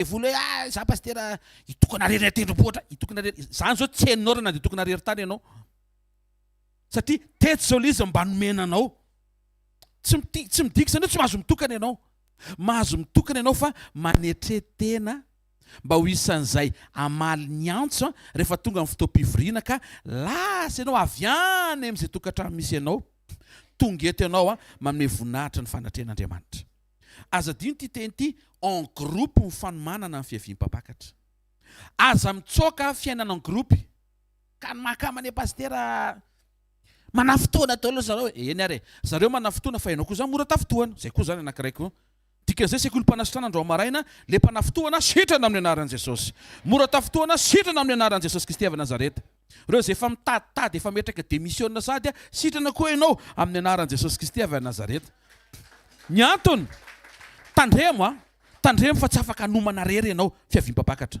Devoly hoe ah za pasitera hitokana rery an-tendrombohitra, hitokana rery, zany zao tsy henonao raha nandeha hitokana rery tany ianao. Satria teto zao le izy mba nomena anao. Tsy miti- tsy midika izany hoe tsy mahazo mitokana ianao. Mahazo mitokana ianao fa manetre tena mba ho isan'izay hamaly ny antso rehefa tonga ny fotoam-pivoriana ka lasa ianao avy any amin'izay tokantrano misy anao, tonga eto ianao manome voninahitra ny fanatrehan'Andriamanitra. Aza adino ity teny ity, en groupe ny fanomanana ny fiaviam-pampakatra. Aza mitsoaka fiainana en groupe. Ka ny mahakama anie pasitera manafotoana daholo zareo e. Eny ary e. Zareo manafotoana fa ianao koa zany mora tafotohana. Zay koa zany anankiray koa. Dikan'izay sekolim-panasitrana androany maraina, le mpanafotohana sitrana amin'ny anaran'i Jesosy. Mora tafotohana sitrana amin'ny anaran'i Jesosy Kristy avy Nazareta. Ireo izay efa mitaditady efa metraka demisiona sady sitrana koa ianao amin'ny anaran'i Jesosy Kristy avy any Nazareta. Ny antony, tandremo a, tandremo fa tsy afaka hanomana rery ianao fiaviam-pampakatra.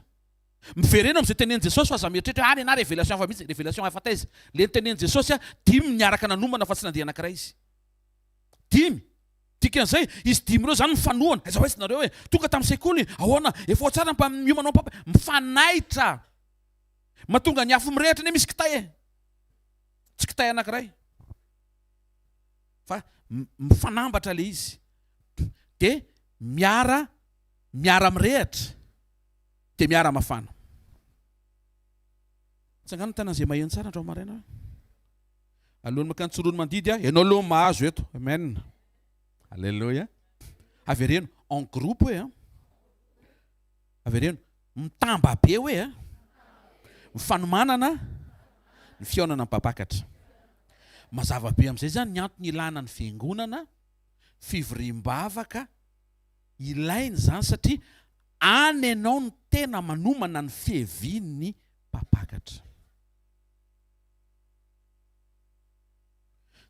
Miverena amin'izay tenenin'i Jesosy fa aza mieritreritra hoe any na révélation hafa mihitsy, révélation hafa taiza? Le nitenenin'i Jesosy a, dimy niaraka nanomana fa tsy nandeha anankiray izy. Dimy. Dikan'izay, izy dimy ireo izany mifanohana. Aiza ho aiza nareo e? Tonga tamin'ny sekoly, ahoana? Efa ao tsara ny miomana ao papa. Mifanaitra. Mahatonga ny afo mirehitra anie misy kitay e. Tsy kitay anankiray. Fa mifanambatra le izy. Dia miara miara mirehitra. Dia miara mafana. Tsangano ny tanan'izay maheno tsara androany maraina. Alohan'ny mankany Tsiroanomandidy a, ianao aloha mahazo eto. Amen. Alléluia. Avereno en groupe hoe a. Avereno. Mitamba be hoe a! Ny fanomanana ny fihaonana mpampakatra. Mazava be amin'izay izany ny antony ilana ny fiangonana, fivoriam-bavaka, ilaina izany satria any ianao no tena manomana ny fiavian'ny mpampakatra.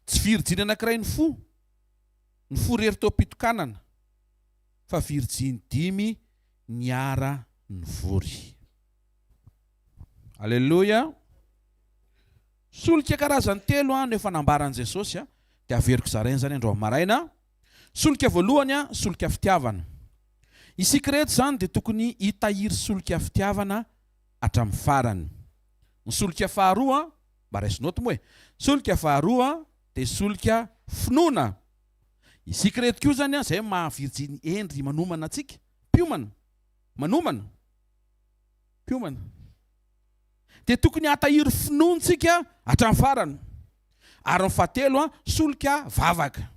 Tsy virjiny anankiray ny fo, ny fo rery teo am-pitokanana. fa virjiny dimy niara nivory. Aleloia! Solika karazany telo no efa nambaran'i Jesosy, dia averiko zaraina izany androany maraina. Solika voalohany, solika fitiavana. Isika rehetra izany dia tokony hitahiry solika fitiavana hatramin'ny farany. Ny solika faharoa, mba raiso note moa e. Solika faharoa dia solika finoana. Isika ireto koa izany an, izay maha virjiny hendry manomana antsika, mpiomana, manomana, mpiomana, dia tokony hahatahiry finoantsika hatramin'ny farany. Ary ny fahatelo an, solika vavaka.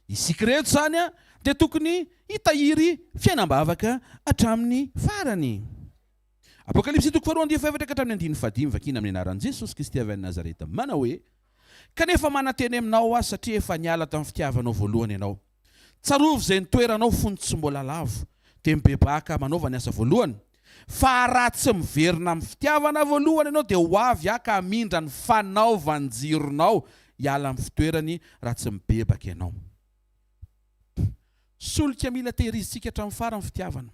Isika ireto izany an, dia tokony hitahiry fiainam-bavaka hatramin'ny farany. Apokalypsy toko faharoa andiany fahefatra ka hatramin'ny andininy fahadimy, vakiana amin'ny anaran'i Jesosy Kristy avy any Nazareta, manao hoe, Kanefa manantena aminao aho satria efa niala tamin'ny fitiavanao voalohany ianao. Tsarovy izay nitoeranao fony tsy mbola lavo, dia mibebaha ka manaova ny asa voalohany. Fa raha tsy miverina amin'ny fitiavana voalohany ianao dia ho avy aho ka hamindra ny fanaovan-jironao hiala amin'ny fitoerany raha tsy mibebaka ianao. Solika mila tehirizintsika hatramin'ny farany ny fitiavana.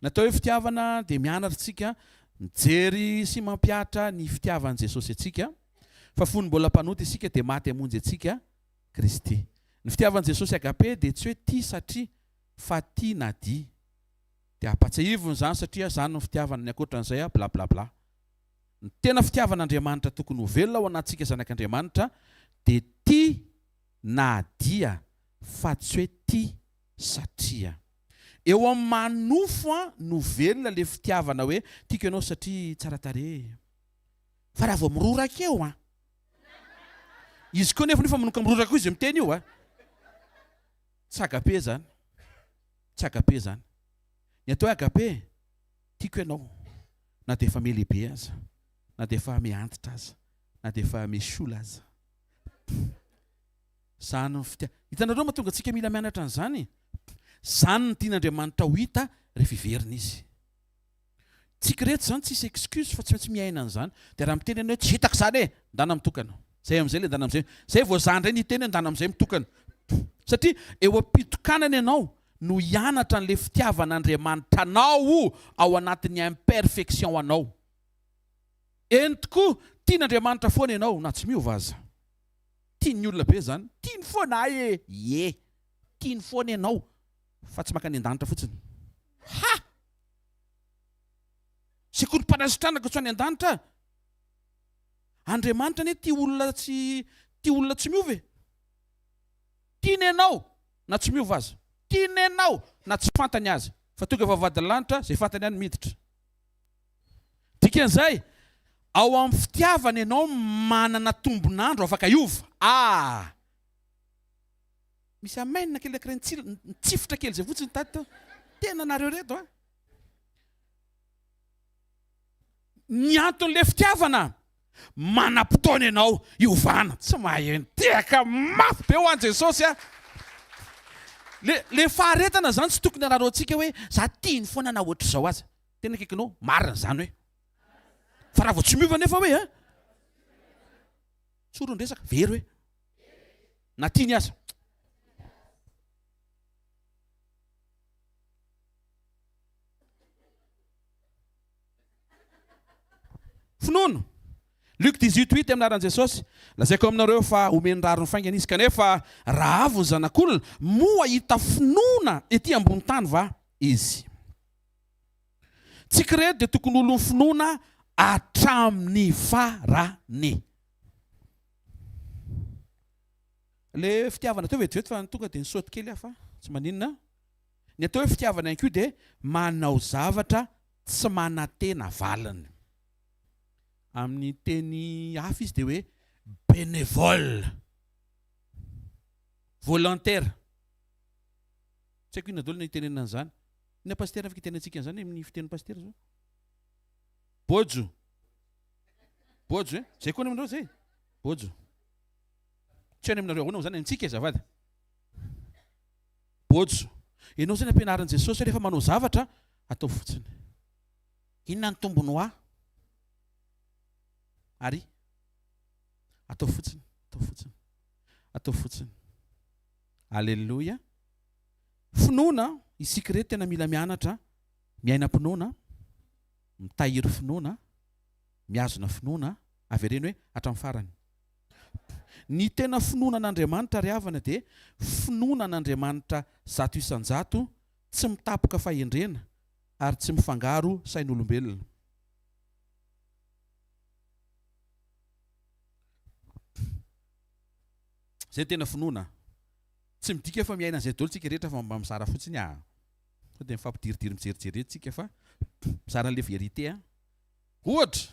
Ny atao hoe fitiavana dia mianatra isika mijery sy mampihatra ny fitiavan'i Jesosy antsika, fa fony mbola mpanota isika dia maty hamonjy antsika Kristy. Ny fitiavan'i Jesosy agape dia tsy hoe tia satria fa tia na dia. Dia ampatsiahivina izany satria izany no fitiavana, ny ankoatran'izay bla bla bla. Ny tena fitiavan'Andriamanitra tokony ho velona ao anatintsika zanak'Andriamanitra dia tia na dia fa tsy hoe tia satria. Eo amin'ny maha nofo an no velona le fitiavana hoe tiako ianao satria tsara tarehy. Fa raha vao miroraka eo an. Izy koa nefa nefa manomboka miroraka koa izy miteny io an. Tsy agape zany. Tsy agape zany. Ny atao hoe agape, tiako ianao na dia efa miha-lehibe aza, na dia efa miha-antitra aza, na dia efa miha-sola aza. Zany ny fitia. Hitanareo mahatonga antsika mila mianatra an'izany? Zany no tian'Andriamanitra ho hita rehefa hiverina Izy. Tsika rehetra zany tsisy excuse fa tsy maintsy miaina an'izany. Dia raha miteny ianao hoe tsy hitako izany e! Ndana mitokana. Zay amin'izay le ndana amin'izay. Zay vao za indray niteny hoe ndana amin'izay mitokana. Satria eo am-pitokanana ianao no hianatra an'le fitiavan'Andriamanitra anao ao anatin'ny imperfection anao. Eny tokoa, tian'Andriamanitra foana ianao na tsy miova aza. Tian'ny olona be zany. Tiany foana ahy e! Ie! Tiany foana ianao fa tsy mankany an-danitra fotsiny. Ha! Sekolim-panasitranako tsy any an-danitra. Andriamanitra anie tia olona tsy tia olona tsy miova e. Tiany ianao na tsy miova aza. Tiany ianao na tsy fantany aza. Fa tonga vavahadin'ny lanitra, izay fantany ihany miditra. Dikan'izay, ao amin'ny fitiavana ianao manana tombon'andro afaka hiova. Ah! Misy amen kely anankiray nitsifotra kely izay fotsiny tato teo. Tena nareo reto an! Ny anton'ilay fitiavana, manam-potoana ianao hiovana. Tsy mahay mitehaka mafy be ho an'i Jesosy aho. Le, le faharetana zany tsy tokony araraoantsika hoe za tiany foana na ohatr'izao aza. Tena akaikinao, marina izany hoe. Fa raha vao tsy miova nefa hoe, tsory ny resaka, very hoe. Na tiany aza. Finoana. Luc 18 8 amin'ny anaran'i Jesosy, Lazaiko aminareo fa homeny rariny faingana izy, kanefa raha avy ny Zanak'olona, moa hahita finoana ety ambony tany va izy? Tsika ireto dia tokony ho olon'ny finoana hatramin'ny farany. Le fitiavana teo vetivety fa tonga dia nisaoty kely aho fa tsy maninona. Ny atao hoe fitiavana ihany koa dia manao zavatra tsy manantena valiny. Amin'ny teny hafa izy dia hoe bénévole, volontaire. Tsy haiko inona daholo no itenenana an'izany. Inona pasitera afaka itenenantsika an'izany amin'ny fitenin'ny pasitera zao? Bojo. Bojo eh? Zay koa any aminareo zay? Bojo. Tsy any aminareo ahoana moa zany amintsika azafady. Bojo. Ianao zany ampianarin'i Jesosy hoe rehefa manao zavatra atao fotsiny. Inona ny tombony ho ahy? Ary atao fotsiny, atao fotsiny. Atao fotsiny. Aleloia. Finoana, isika ireto tena mila mianatra miaina am-pinoana, mitahiry finoana, mihazona finoana, avereno hoe hatramin'ny farany. Ny tena finoana an'Andriamanitra ry havana dia finoana an'Andriamanitra 100%, tsy mitapoka fahendrena ary tsy mifangaro sain'olombelona. Izay no tena finoana. Tsy midika fa miaina an'izay daholo tsika rehetra fa mba mizara fotsiny ah. Sao dia mifampidiridiry mijerijery eto tsika fa mizara an'ilay vérité ah. Ohatra,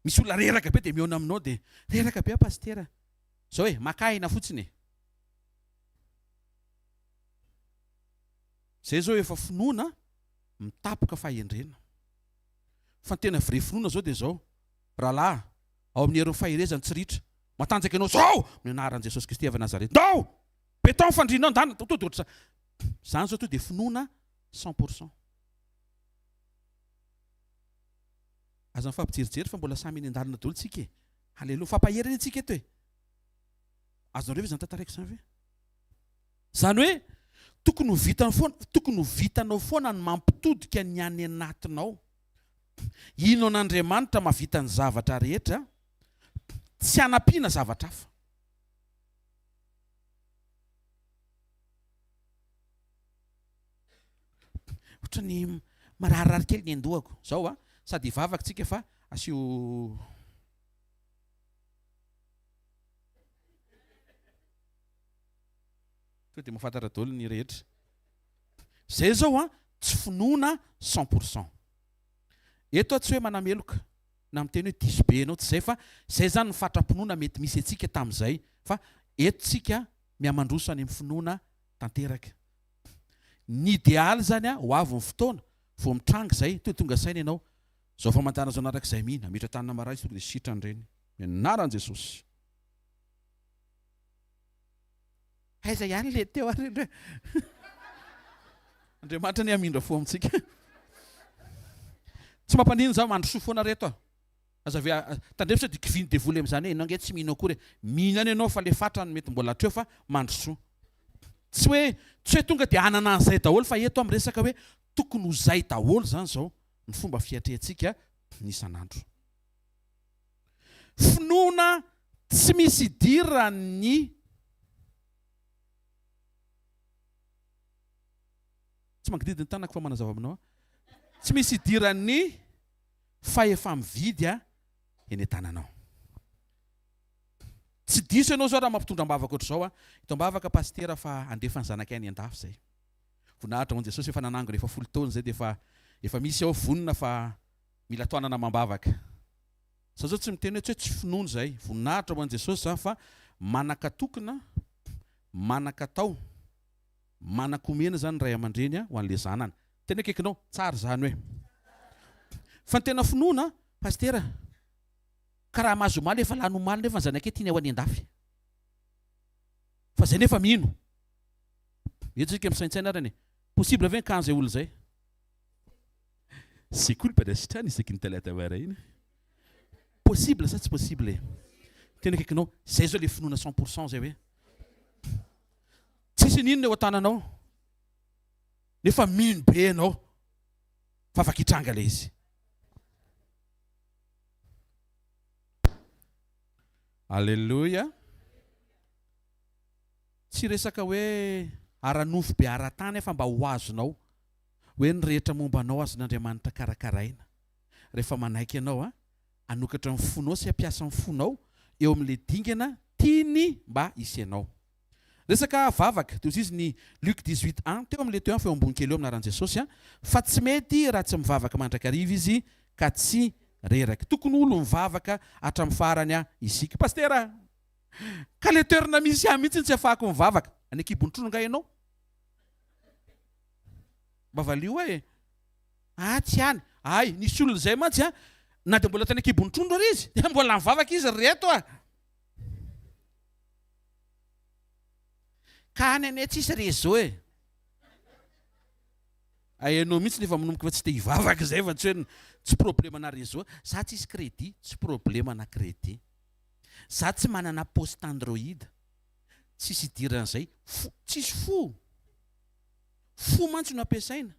misy olona reraka be dia mihaona aminao dia reraka be aho pasitera. Zao e, maka aina fotsiny e. Zay zao efa finoana mitapoka fahendrena. Fa ny tena vrai finoana zao dia zao, rahalahy, ao amin'ny herin'ny faherezany tsy ritra. Matanjaka ianao zao! Amin'ny anaran'i Jesosy Kristy avy Nazareth. Ndao! Béton ny fandrianao, ndana, to dia ohatr'izany. Zany zao to dia finoana 100%. Aza mifampijerijery fa mbola samy eny an-dalana daholo tsika e. Haleloia. Mifampahery anie tsika eto e. Azonareo ve izany tantaraiko izany ve? Izany hoe tokony ho vitany foana, tokony ho vitanao foana ny mampitodika ny any anatinao. Hino an'Andriamanitra mahavita ny zavatra rehetra, tsy hanampiana zavatra hafa. Ohatran'ny mararirary kely ny andohako. Zao a, sady hivavaka tsika fa asio Tonga dia mahafantatra daholo ny rehetra. Zay zao a, tsy finoana 100%. Eto aho tsy hoe manameloka na miteny hoe diso be ianao, tsy zay fa zay zany ny fatram-pinoana mety misy antsika tamin'izay fa eto tsika mihamandroso any amin'ny finoana tanteraka. Ny idealy zany a, ho avy ny fotoana vao mitranga izay, to tonga saina ianao, zao famantarana zao naraka izay mino, hametra tanana marary izy tonga dia sitrany ireny. Amin'ny anaran'i Jesosy. Aiza ihany le teo ary indray. Andriamanitra anie hamindra fo amintsika. Tsy mampanino za mandrosoa foana reto a. Aza avy tandremo sao dia kivian'ny devoly amin'izany hoe ianao ange tsy mino akory e. Mino ihany ianao fa le fatra no mety mbola hatreo fa mandrosoa. Tsy hoe tsy hoe tonga dia hanana an'izay daholo fa eto aho miresaka hoe tokony ho izay daholo izany izao ny fomba fiatrehantsika ny isan'andro. Finoana tsy misy idiran'ny Tsy mangididy ny tanako fa manazava aminao aho. Tsy misy idiran'ny fahefa-mividy eny an-tananao. Tsy diso ianao zao raha mampitondra am-bavaka ohatr'izao a. Eto am-bavaka pasitera fa handefa ny zanakay any an-dafy zay. Voninahitra ho an'i Jesosy efa nanangona efa 10 taona zay dia efa efa misy ao vonona fa mila tohanana amam-bavaka. Za zao tsy miteny hoe tsy hoe tsy finoana izay. Voninahitra ho an'i Jesosy zany fa manan-katokona, manan-katao, manan-komena zany ny ray aman-dreny ho an'le zanany. Tena akaikinao, tsara izany hoe. Fa ny tena finoana, Pasitera, ka raha mahazo omaly efa lany omaly nefa ny zanakay tiany ho any an-dafy. Fa zay nefa mino. Eto tsika misaintsaina ary anie. Possible ve ny cas an'izay olona izay? Sekoly mpanasitrana isaky ny talata maraina. Possible sa tsy possible e? Tena akaikinao, zay zao le finoana 100% zay hoe tsisy n'inona eo an-tananao nefa mino be ianao fa afaka hitranga le izy. Alléluia. Tsy resaka hoe ara-nofo be ara-tany fa mba ho azonao hoe ny rehetra momba anao azon'Andriamanitra karakaraina. Rehefa manaiky ianao hanokatra ny fonao sy hampiasa ny fonao eo amin'ilay dingana tiany mba hisy anao. Resaka vavaka, dia hoy izy ny Luc 18 un, teo amin'ilay teo fa eo ambony kely eo amin'ny anaran'i Jesosy, fa tsy mety raha tsy mivavaka mandrakariva izy ka tsy reraka. Tokony ho olo mivavaka hatramin'ny farany isika. Pasitera! Ka le toerana misy ahy mihitsy no tsy afahako mivavaka. Any an-kibon'ny trondro nga ianao? Mba valio ahy e. Atsy any. Ay, nisy olona izay mantsy an, na dia mbola tany an-kibon'ny trondro ary izy, dia mbola nivavaka izy ry reto a. Ka any anie tsisy réseau e. Hainao mihitsy nefa manomboka efa tsy te hivavaka izay fa tsy hoe tsy problème-na réseau. Za tsisy crédit, tsy problème-na crédit. Za tsy manana poste android. Tsisy idiran'izay. Fo, tsisy fo. Fo mantsy no ampiasaina.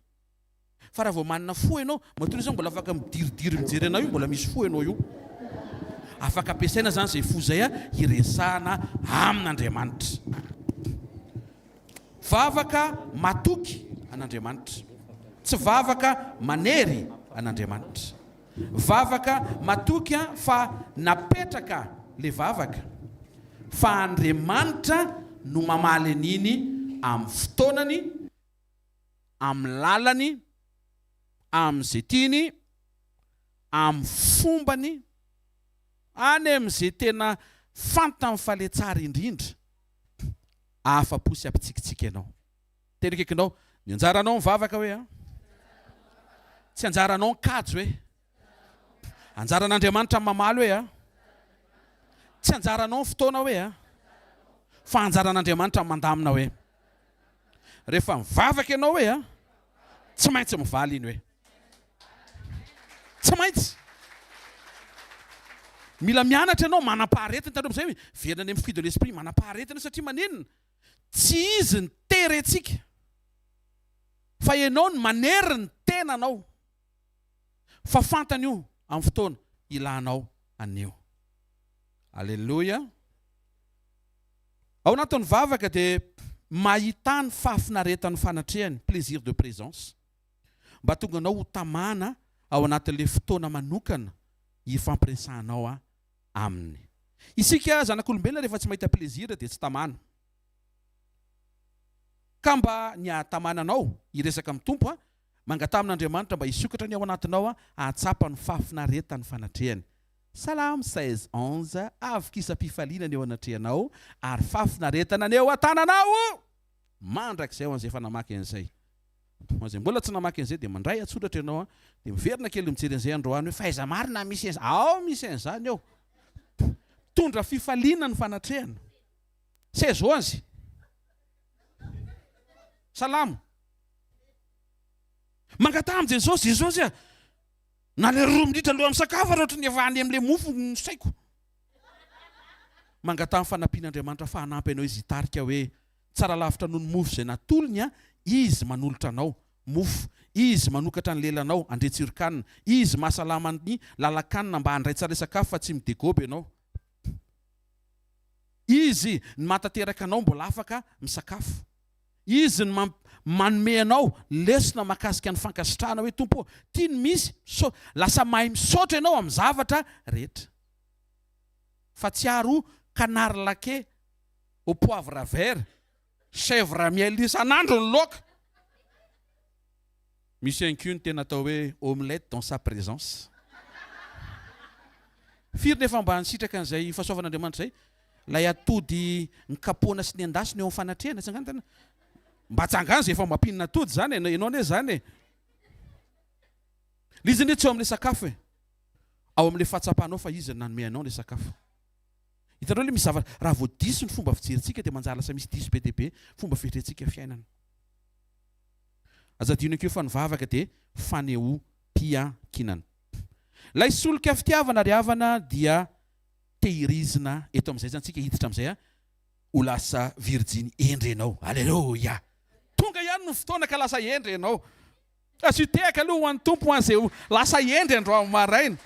Fa raha vao manana fo ianao, matoa ianao mbola afaka midiridiry mijery anao io, mbola misy fo ianao io. Afaka ampiasaina izany izay fo izay hiresahana amin'Andriamanitra. Vavaka matoky an'Andriamanitra. Tsy vavaka manery an'Andriamanitra. Vavaka matoky fa napetraka le vavaka fa Andriamanitra no mamaly an'iny amin'ny fotoanany, amin'ny lalany, amin'izay tiany, amin'ny fombany, any amin'izay tena fantany fa le tsara indrindra ahafa-po sy hampitsikitsiky anao. Teny akaikinao, ny anjaranao mivavaka hoe an. Tsy anjaranao ny kajy hoe. Anjaran'Andriamanitra ny mamaly hoe an. Tsy anjaranao ny fotoana hoe an. Fa anjaran'Andriamanitra ny mandamina hoe. Rehefa mivavaka ianao hoe an, tsy maintsy mivaly iny hoe. Tsy maintsy. Mila mianatra ianao, manam-paharetana, hitanareo amin'izay hoe, miverina any amin'ny fruit de l'esprit, manam-paharetana satria maninona? Tsy izy ny tery antsika fa ianao no manery ny tenanao fa fantany io amin'ny fotoana ilanao an'io. Aleloia. Ao anatin'ny vavaka dia mahità ny fahafinaretan'ny fanatrehany, plaisir de présence. Mba tonga anao ho tamana ao anatin'ilay fotoana manokana hifampiresahanao aminy. Isika zanak'olombelona rehefa tsy mahita plaisir dia tsy tamana. Ka mba ny hahatamana anao hiresaka amin'ny Tompo a, mangataha amin'Andriamanitra mba hisokatra ny ao anatinao a, hahatsapa ny fahafinaretan'ny fanatrehany. Salamo 16, 11, Havokisam-pifaliana ny eo anatrehanao ary fahafinaretana ny eo an-tananao! Mandrakizay ho an'izay efa namaky an'izay. Ho an'izay mbola tsy namaky an'izay dia mandray an-tsoratra ianao an, dia miverina kely mijery an'izay androany hoe f'aiza marina misy an'izany, ao misy an'izany ao. Mitondra fifaliana ny fanatrehana. Seize onze. Salamo. Mangataha amin'i Jesosy, Jesosy a! Na le roa minitra alohan'ny misakafo ary ohatran'ny efa any amin'ilay mofo ny saiko. Mangataha ny fanampian'Andriamanitra fa hanampy anao Izy hitarika hoe tsara lavitra noho ny mofo izay natolony a, Izy manolotra anao mofo, Izy manokatra ny lelanao handre tsiron-kanina, Izy mahasalama ny lalan-kanina mba handray tsara sakafo fa tsy midegobe ianao. Izy ny mahatanteraka anao mbola afaka misakafo. Izy no manome anao lesona mahakasika ny fankasitrahana hoe Tompo ô, ty ny misy, so, lasa mahay misaotra ianao amin'ny zavatra rehetra. Fa tsy ary ho canard laqué au poivre vert, chèvre miel isan'andro ny laoka. Misy ihany koa ny tena atao hoe omelette dans sa présence. Firy nefa mba nisitraka an'izay fahasoavan'Andriamanitra izay? Ilay atody nikapohana sy nendasina eo amin'ny fanatrehana, tsangano tena. Mba tsangano izay efa mampinona atody izany e, ianao anie izany e. Ilay izy anie tsy ao amin'ilay sakafo e. Ao amin'ilay fahatsapanao fa izy no nanome anao ilay sakafo. Hitanao ilay misy zavatra, raha vao diso ny fomba fijerintsika dia manjary lasa misy diso be dia be fomba fihetrentsika fiainana. Aza adino koa fa ny vavaka dia fanehoam-piankinana. Ilay solika fitiavana ry havana dia tehirizina eto amin'izay izany tsika hiditra amin'izay a, ho lasa virjiny hendry ianao. Aleloia! Tonga ihany ny fotoana ka lasa hendry ianao. Asio tehaka aloha ho an'ny Tompo ho an'izay ho lasa hendry androany maraina.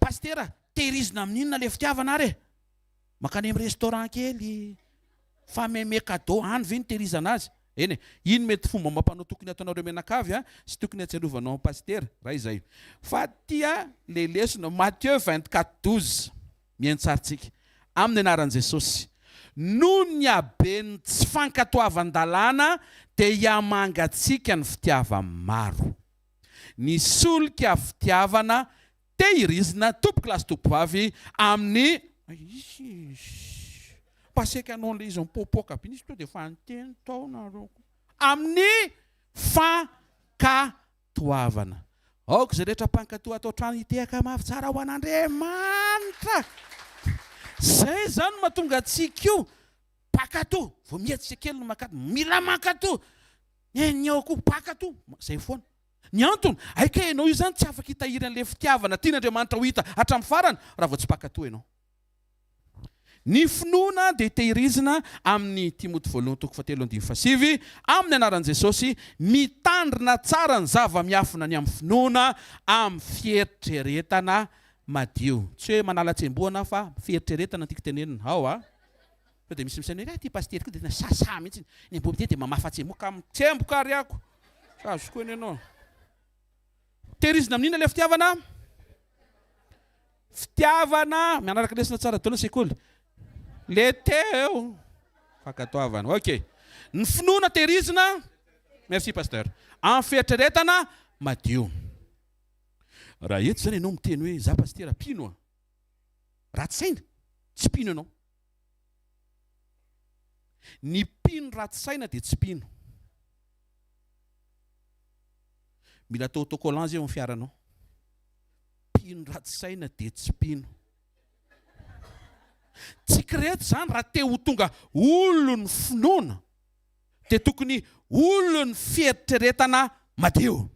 Pasitera, tehirizina amin'inona ilay fitiavana ary e? Mankany amin'ny restaurant kely, fa meme cadeau any ve no tehirizana azy? Eny e, iny mety fomba amam-panao tokony hataonareo mianakavy a, sy tokony hatsiarovanao an'i Pasitera, raha izay. Fa ty a, le lesona, Matthieu 24, 12, mihaino tsara tsika, amin'ny anaran'i Jesosy, noho ny haben'ny tsy fankatoavan-dalàna dia hihamangatsiaka ny fitiavan'ny maro. Ny solika fitiavana Tehirizina tompokolahy sy tompokovavy amin'ny Paseka anao ilay izy mipoapoaka be nisy tonga dia efa niteny tao nareo ko. Amin'ny fankatoavana. Aoka izay rehetra mpankatoa ato an-trano hitehaka mafy tsara ho an'Andriamanitra. Izay izany no mahatonga antsika io mpankatoa. Vao mihetsika kely no mankato. Mila mankatoa. Ny ao koa mpankatoa. Izay foana. Ny antony, hay kay ianao io izany tsy afaka hitahiry an'ilay fitiavana tian'Andriamanitra ho hita hatramin'ny farany raha vao tsy mpankatò ianao. Ny finoana dia tehirizina amin'ny Timoty voalohany toko fahatelo andininy fahasivy, amin'ny anaran'i Jesosy, mitandrina tsara ny zava-miafina ny amin'ny finoana amin'ny fieritreretana madio. Tsy hoe manala tsembohana aho fa fieritreretana no tiako tenenina. Ao a! Sao dia misy misaina hoe, ity pasitera ity dia tena sahisahy mihitsy, ny ambony ity dia mamafa tsemboka, mitsemboka ary ako. Tsy azoko eny ianao. Tehirizina amin'inona ilay fitiavana? Fitiavana, mianaraka lesona tsara daholo ny sekoly. Le teo, fankatoavana. Ok. Ny finoana tehirizina, merci pasteur, amin'ny fieritreretana madio. Raha eto izany ianao miteny hoe, za pasitera mpino a. Ratsy saina, tsy mpino ianao. Ny mpino ratsy saina dia tsy mpino. Mila atao autocollant zay eo amin'ny fiaranao. Mpino ratsy saina dia tsy mpino. Tsika rehetra izany raha te ho tonga olon'ny finoana dia tokony olon'ny fieritreretana madio.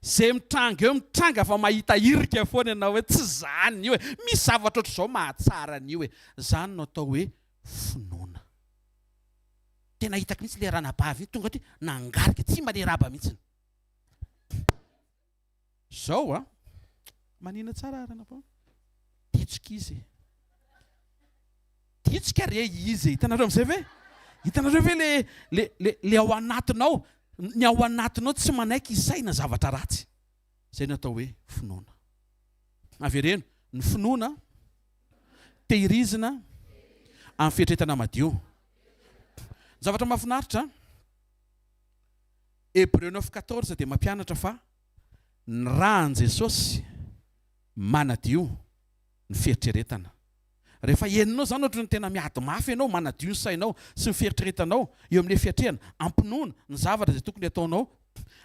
Ze mitranga eo mitranga fa mahita irika foana ianao hoe tsy zany io e, misy zavatra ohatr'izao mahatsara an'io e, zany no atao hoe finoana. Tena hitako mihitsy le ranabavy iny tonga aty nangarika tsy mba niraba mihitsy. Zao a, manina tsara ranabavy, ditsoka izy e. Ditsika re izy e! Hitanareo amin'izay ve? Hitanareo ve le le le le ao anatinao, ny ao anatinao tsy manaiky hisaina zavatra ratsy. Izay no atao hoe finoana. Avereno, ny finoana tehirizina amin'ny fieritreretana madio. Ny zavatra mahafinaritra, Hebreu 9:14 dia mampianatra fa ny ràn'i Jesosy manadio ny fieritreretana. Rehefa henonao izany ohatry ny tena miady mafy ianao, manadio ny sainao sy ny fieritreretanao eo amin'ilay fiatrehana, ampinoana ny zavatra izay tokony hataonao,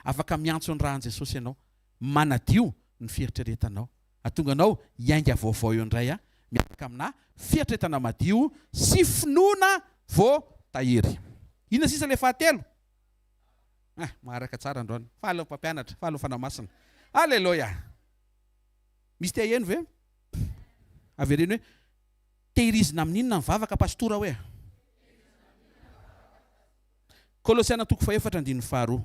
afaka miantso ny ràn'i Jesosy ianao, manadio ny fieritreretanao, hahatonga anao hiainga vaovao eo indray miaraka aminà fieritreretana madio sy finoana voatahiry. Inona sisa ilay fahatelo? Ah, maharaka tsara androany. Faly ny mpampianatra, faly ny Fanahy Masina. Aleloia! Misy te haheno ve? Avereno hoe, tehirizina amin'inona ny vavaka pastora hoe? Kolosiana toko fahefatra andininy faharoa.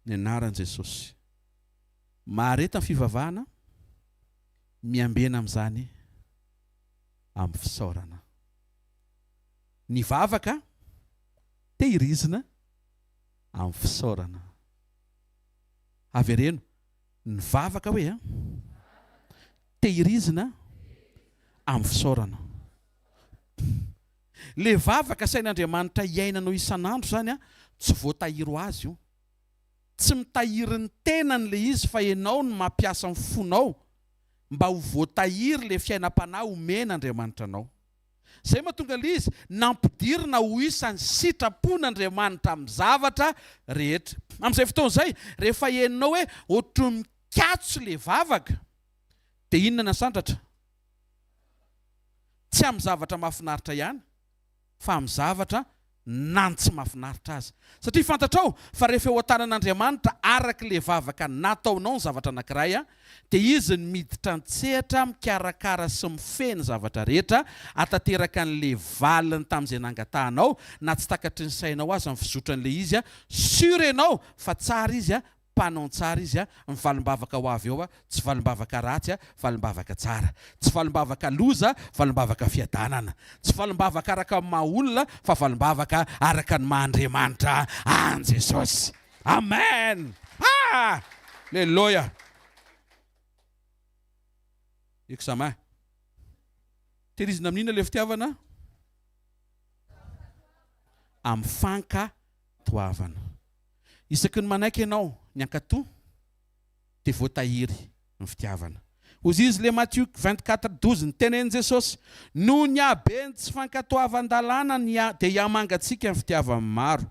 Ny anaran'i Jesosy. Mahareta ny fivavahana, miambena amin'izany amin'ny fisaorana. Ny vavaka tehirizina amin'ny fisaorana. Avereno, ny vavaka hoe a, tehirizina amin'ny fisaorana. Le vavaka asain'Andriamanitra iainanao isan'andro zany a, tsy voatahiry ho azy io. Tsy mitahiry ny tenany le izy fa enao no mampiasa ny fonao mba ho voatahiry le fiainam-panahy omen'Andriamanitra anao. Zay mahatonga le izy nampidirina ho isan'ny sitrapon'Andriamanitra amin'ny zavatra rehetra. Amin'izay fotoana izay, rehefa henonao hoe ohatran'ny mikatso le vavaka, dia inona ny asandratra? Tsy amin'ny zavatra mahafinaritra ihany, fa amin'ny zavatra na ny tsy mahafinaritra aza. Satria fantatrao fa rehefa eo an-tanan'Andriamanitra araka ilay vavaka nataonao ny zavatra anankiray, dia Izy no miditra an-tsehatra mikarakara sy mifehy ny zavatra rehetra, hahatanteraka an'ilay valiny tamin'izay nangatahanao, na tsy takatry ny sainao aza ny fizotran'ilay izy, sûr ianao fa tsara Izy, Mpanao ny tsara izy a, ny valim-bavaka ho avy eo a, tsy valim-bavaka ratsy a, valim-bavaka tsara. Tsy valim-bavaka loza, valim-bavaka fiadanana. Tsy valim-bavaka araka ny maha olona fa valim-bavaka araka ny maha Andriamanitra an'i Jesosy. Amen! Ah! Leloia! Examen. Tehirizina amin'inona ilay fitiavana? Amin'ny fankatoavana. Isaky ny manaiky ianao ny hankatò dia voatahiry ny fitiavana. Hozy izy le Matio 24 12 nitenenin'i Jesosy, Noho ny haben'ny tsy fankatoavan-dalàna ny dia hihamangatsiaka ny fitiavan'ny maro.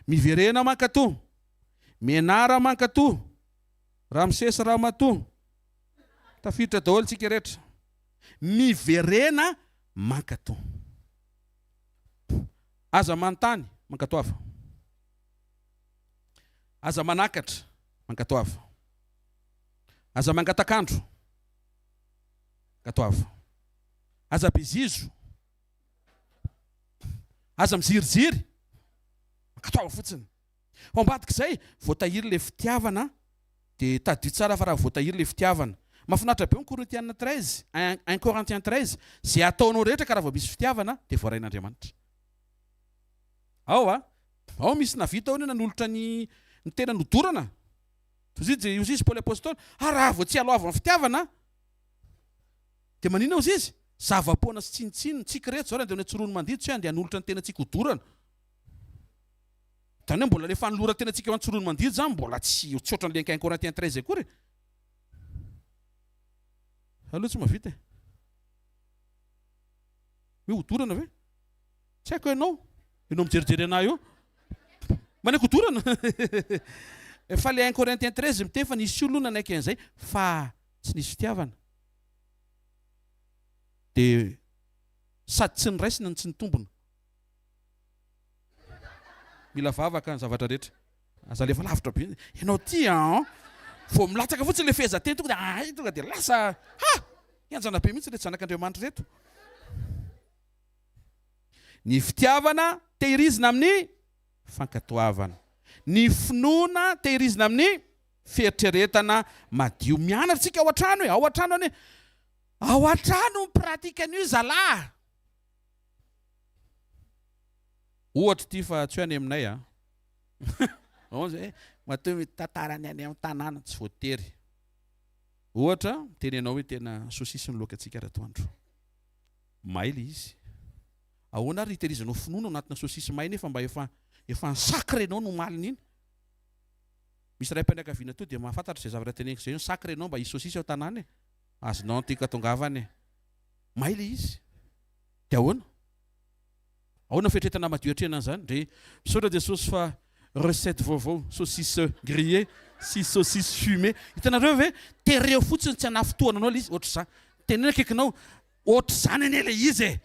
Miverena mankatò. Mianara mankatò. Ramose sy ramatoa. Tafiditra daholo tsika rehetra. Miverena mankatò. Aza manontany, mankatoava. Aza manakatra, mankatoava. Aza mangatak'andro, mankatoava. Aza be zizo, aza miziriziry, mankatoava fotsiny. Ao ambadik'izay, voatahiry ilay fitiavana, dia tadidio tsara fa raha voatahiry ilay fitiavana. Mahafinaritra be ny Korintiana 13, un, un Corinthiens 13, izay ataonao rehetra ka raha vao misy fitiavana dia voarain'Andriamanitra. Ao a! Ao misy navita ao ny nanolotra ny ny tena nodorana. Hozy izy, hozy izy Paoly Apostoly, ah raha vao tsy aloavan'ny fitiavana dia maninona hozy izy? Zava-poana sy tsinontsinona, tsika rehetra izao raha andeha ho any Tsiroanomandidy tsy hoe andeha hanolotra ny tenantsika hodorana. Zany hoe mbola le fanoloran-tenantsika eo an-Tsiroanomandidy zany mbola tsy tsy ohatran'le un Corinthiens 13 akory e. Aloha tsy mahavita e. Hoe hodorana ve? Tsy haiko ianao. Ianao mijerijery anah eo. Manaiky hodorana? Fa le un Corinthiens 13 miteny fa nisy olona nanaiky an'izay fa tsy nisy fitiavana. Dia sady tsy niraisina no tsy nitombina. Mila vavaka ny zavatra rehetra. Aza alefa lavitra be. Ianao ty an! Vao milatsaka fotsiny le fehezanteny tonga dia ay tonga dia lasa ha! Henjana be mihitsy ireto zanak'Andriamanitra ireto. Ny fitiavana tehirizina amin'ny fankatoavana. Ny finoana tehirizina amin'ny fieritreretana madio. Mianatra tsika ao an-trano e, ao an-trano anie. Ao an-trano mi-pratique an'io zalahy. Ohatra ity fa tsy hoe any aminay a. Ahoana zay? Matoa mitantara ny any amin'ny tanàna, tsy voatery. Ohatra, miteny ianao hoe tena saucisse ny laokantsika ratoandro. May le izy. Ahoana ary hitehirizanao finoana ao anatina saucisse may nefa mba efa efa ni-sacre-nao ny omalin'iny? Misy raim-pianakaviana toa dia mahafantatra izay zavatra teneniko izay, ni-sacre-nao mba hisy saucisse ao an-tanàna e. Azonao ny tiako hatongavana e. May le izy. Dia ahoana? Ahoana ny fieritreretana madio atrehana an'izany? Ndry, misaotra Jesosy fa recette vaovao, saucisse grillée sy saucisse fumée. Hitanareo ve? Tereo fotsiny tsy hanafintohana anao ilay izy, ohatr'izany. Teneno akaikinao, ohatr'izany anie ilay izy e!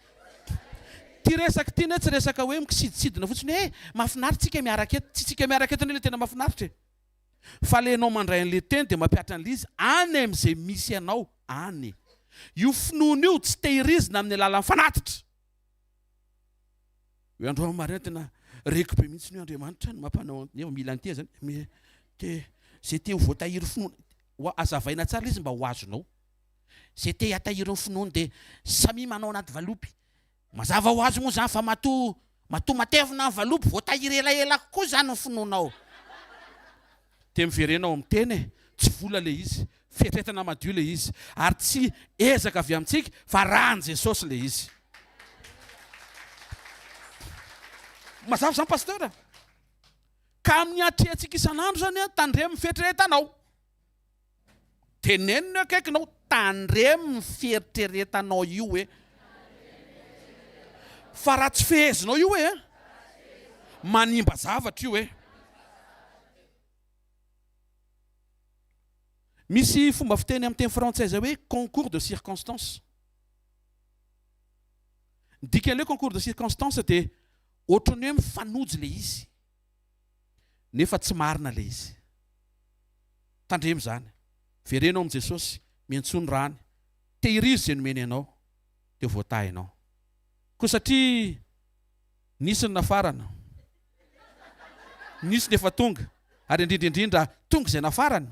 Ity resaka ity anie tsy resaka hoe mikisiditsidina fotsiny hoe, mahafinaritra tsika miaraka eto. Tsy tsika miaraka eto anie ilay tena mahafinaritra e! Fa le enao mandray an'le teny dia mampihatra an'le izy any amin'izay misy anao any. Io finoana io tsy tehirizina amin'ny alalan'ny fanatitra. Hoe androany maraina tena reko be mihitsy ny hoe Andriamanitra no mampanao nefa mila an'ity zany. Me te zay te ho voatahiry finoana ho azavaina tsara le izy mba ho azonao. Zay te hatahiry ny finoany dia samia manao anaty valopy. Mazava ho azy moa izany fa matoa matoa matevina ny valopy voatahiry elaela kokoa izany ny finoanao. Dia miverena ao amin'ny teny e, tsy vola ilay izy, fieritreretana madio ilay izy, ary tsy ezaka avy amintsika fa ràn'i Jesosy ilay izy. Mazava izany Pasteur? Ka amin'ny atrehantsika isan'andro izany an, tandremo ny fieritreretanao. Teneno ny eo akaikinao, tandremo ny fieritreretanao io e. Fa raha tsy fehezinao io e, manimba zavatra io e. Misy fomba fiteny amin'ny teny frantsay izay hoe concours de circonstances. Ny dikan'ilay hoe concours de circonstances dia ohatran'ny hoe mifanojo ilay izy. Nefa tsy marina ilay izy. Tandremo izany. Vereno ao amin'i Jesosy, miantsoa ny rany. Tehirizo izay nomeny anao, dia ho voatahy ianao. Koa satria nisy ny nafarana, nisy ny efa tonga, ary indrindra indrindra tonga izay nafarana.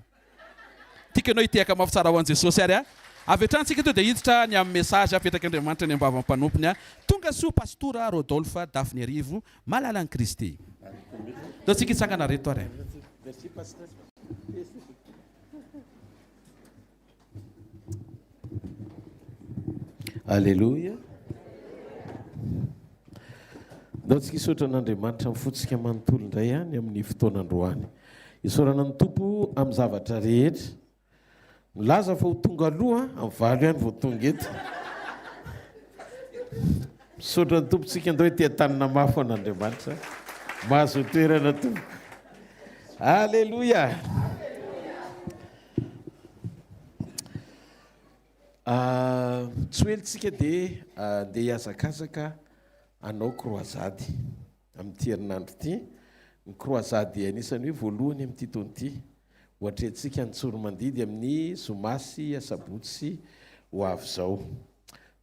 Tiako ianao hitehaka mafy tsara ho an'i Jesosy ary a! Avy hatrany tsika tonga dia hiditra ny amin'ny message apetrak'Andriamanitra any am-bavan'ny mpanompony a! Tonga soa Pastora Rodolphe Dafiniarivo malalan'i Kristy. Ndao tsika hitsangana reto ary. Aleloia. Ndao tsika hisaotra an'Andriamanitra amin'ny fontsika manontolo indray any amin'ny fotoana androany. Isaorana ny Tompo amin'ny zavatra rehetra. Milaza fa ho tonga aloha, amin'ny valo ihany vao tonga eto. Misaotra ny Tompo tsika ndao ety an-tanina mafy ho an'Andriamanitra. Mahazo toerana tompoko. Aleloia. Tsy ho ela tsika dia andeha hihazakazaka hanao croisade amin'ity herinandro ity. Ny croisade anisan'ny hoe voalohany amin'ity taona ity. Ho atrehintsika any Tsoromandidy amin'ny zoma sy asabotsy ho avy izao.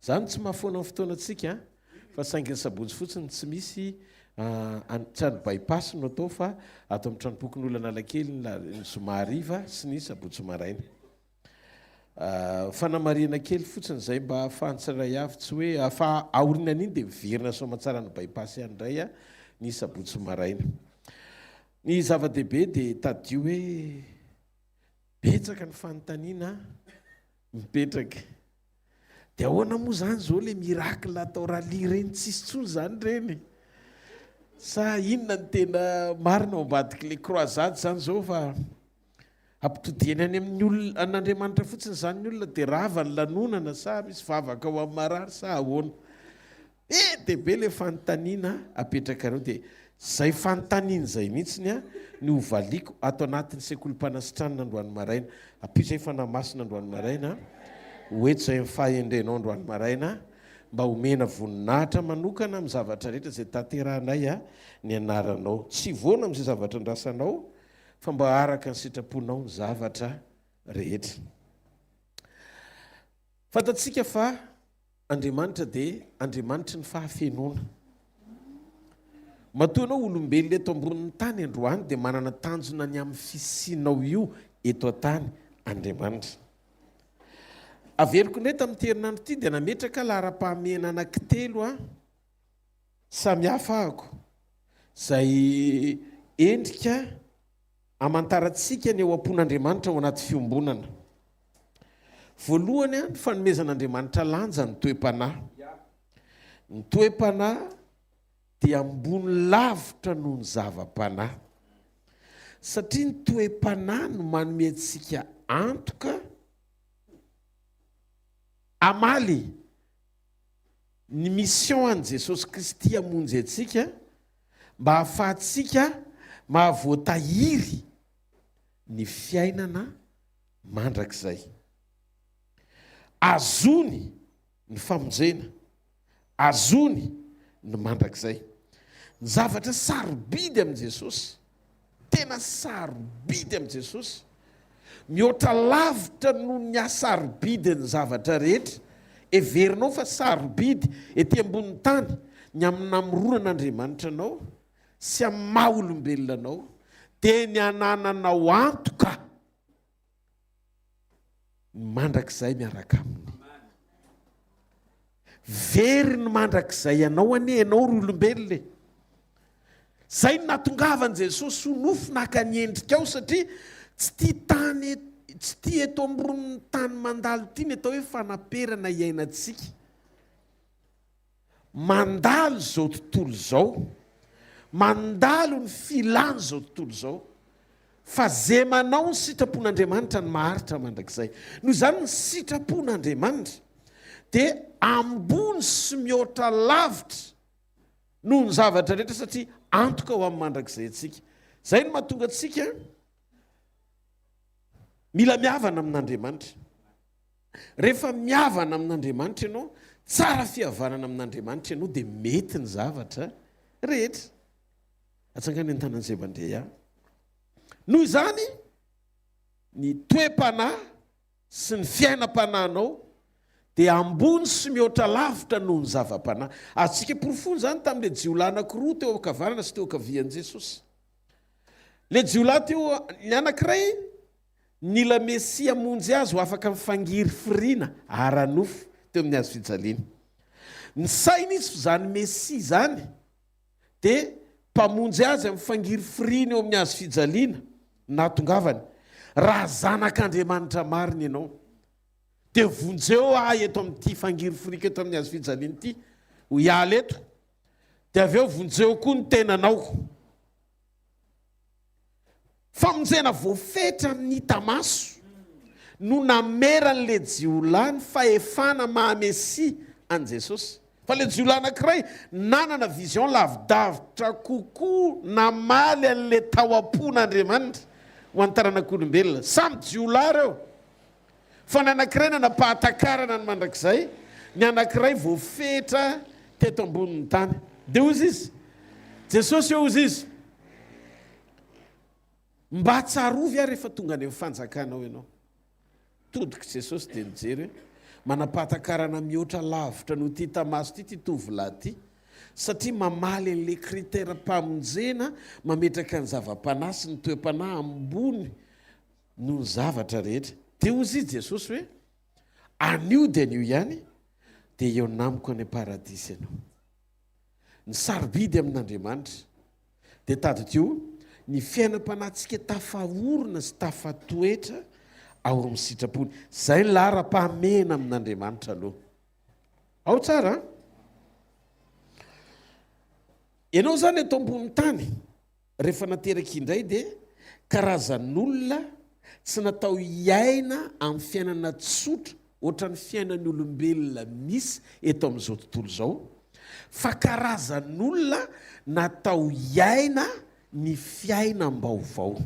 Izany tsy mahafoana ny fotoanantsika fa saingy ny sabotsy fotsiny tsy misy tsy any By-pass no atao fa ato amin'ny tranompokonolona Analakely ny zoma hariva sy ny sabotsy maraina. Fanamarihana kely fotsiny izay mba ahafahan'ny tsirairay avy tsy hoe fa aorianan'iny dia miverina soamantsara any By-pass ihany indray ny sabotsy maraina. Ny zava-dehibe dia tadidio hoe betsaka ny fanontaniana mipetraka. Dia ahoana moa izany izao ilay miracle atao rallye ireny tsisy intsony izany ireny? Sa inona no tena marina ao ambadik'ilay croisade izany izao fa ampitodiany any amin'ny olona an'Andriamanitra fotsiny izany ny olona dia rava ny lanonana sa misy vavaka ho an'ny marary sa ahoana? Be dia be ilay fanontaniana apetrakareo dia izay fanontaniana izay mihitsiny no hovaliako ato anatin'ny sekolim-panasitranana androany maraina. Ampio izay Fanahy Masina androany maraina, ho eto izay amin'ny fahendrenao androany maraina mba homena voninahitra manokana amin'ny zavatra rehetra izay tanterahanay ny anaranao. Tsy hivoana amin'izay zavatra andrasanao fa mba araka ny sitraponao ny zavatra rehetra. Fantatsika fa Andriamanitra dia Andriamanitry ny fahafenoana. Matoa ianao olombelona eto ambonin'ny tany androany dia manana tanjona ny amin'ny fisianao io eto an-tany Andriamanitra. Averiko indray tamin'ity herinandro ity dia nametraka laharam-pahamehana anankitelo aho samy hafa ahako izay endrika Hamantarantsika ny ao am-pon'Andriamanitra ao anaty fiombonana. Voalohany, ny fanomezan'Andriamanitra lanja ny toe-panahy. Ny toe-panahy dia ambony lavitra noho ny zava-panahy. Satria ny toe-panahy no manome antsika antoka hamaly ny mission an'i Jesosy Kristy hamonjy antsika mba hahafahantsika mahavoatahiry ny fiainana mandrakizay. Azony ny famonjena, azony ny mandrakizay. Ny zavatra sarobidy amin'i Jesosy, tena sarobidy amin'i Jesosy, mihoatra lavitra noho ny hasarobidin'ny zavatra rehetra heverinao fa sarobidy ety ambonin'ny tany ny amin'ny namoronan'Andriamanitra anao sy amin'ny maha olombelona anao, dia ny hanananao antoka ny mandrakizay miaraka aminy. Very ny mandrakizay anao anie ianao ry olombelona e! Zay no nahatongavan'i Jesosy ho nofo naka ny endrikao satria tsy tia tany tsy tia eto ambonin'ny tany mandalo ity ny atao hoe fanaperana iainantsika. Mandalo izao tontolo izao, mandalo ny filan'izao tontolo izao, fa ze manao ny sitrapon'Andriamanitra no maharitra mandrakizay. Noho izany ny sitrapon'Andriamanitra dia ambony sy mihoatra lavitra noho ny zavatra rehetra satria antoka ho amin'ny mandrakizay antsika. Izay no mahatonga antsika mila mihavana amin'Andriamanitra. Rehefa mihavana amin'Andriamanitra ianao, tsara fihavanana amin'Andriamanitra ianao dia mety ny zavatra rehetra. Atsangano ny tanan'izay mandre ahy. Noho izany, ny toe-panahy sy ny fiainam-panahinao dia ambony sy mihoatra lavitra noho ny zava-panahy. Azontsika porofoina izany tamin'ilay jiolahy anankiroa teo ankavanana sy teo ankavian'i Jesosy. Ilay jiolahy teo, ny anankiray nila Mesia hamonjy azy ho afaka amin'ny fangirifiriana ara-nofo teo amin'ny hazo fijaliana. Nisaina izy fa izany Mesia izany dia Mpamonjy azy amin'ny fangirifiriana eo amin'ny hazo fijaliana nahatongavany. Raha Zanak'Andriamanitra marina ianao, dia vonjeo ahy eto amin'ity fangirifiriako eto amin'ny hazo fijaliana ity, ho hiala eto, dia avy eo vonjeo koa ny tenanao. Famonjena voafetra amin'ny hita maso no nameran'ilay jiolahy ny fahefana maha Mesia an'i Jesosy. Fa ilay jiolahy anankiray nanana vision lavidavitra kokoa namaly an'ilay tao am-pon'Andriamanitra ho an'ny taranak'olombelona. Samy jiolahy ireo. Fa ny anankiray nanam-pahatakarana ny mandrakizay, ny anankiray voafetra teto ambonin'ny tany. Dia hozy izy, Jesosy ô, hozy izy, Mba tsarovy aho rehefa tonga any amin'ny fanjakanao ianao. Todik'i Jesosy dia nijery hoe, manam-pahatakarana mihoatra lavitra noho ity hita maso ity ity tovolahy ity, satria mamaly an'ilay critère-pamonjena mametraka ny zava-panahy sy ny toe-panahy ambony noho ny zavatra rehetra. Dia hozy i Jesosy hoe, Anio dia anio ihany dia eo namiko any am-paradisa ianao. Ny sarobidy amin'Andriamanitra dia tadidio ny fiainam-panahintsika tafaorina sy tafatoetra ao amin'ny sitrapony. Izay ny laharam-pahamehana amin'Andriamanitra aloha. Ao tsara an? Ianao izany eto ambonin'ny tany, Rehefa nateraka indray dia karazan'olona tsy natao hiaina amin'ny fiainana tsotra ohatran'ny fiainan'ny olombelona misy eto amin'izao tontolo izao fa karazan'olona natao hiaina ny fiainam-baovao.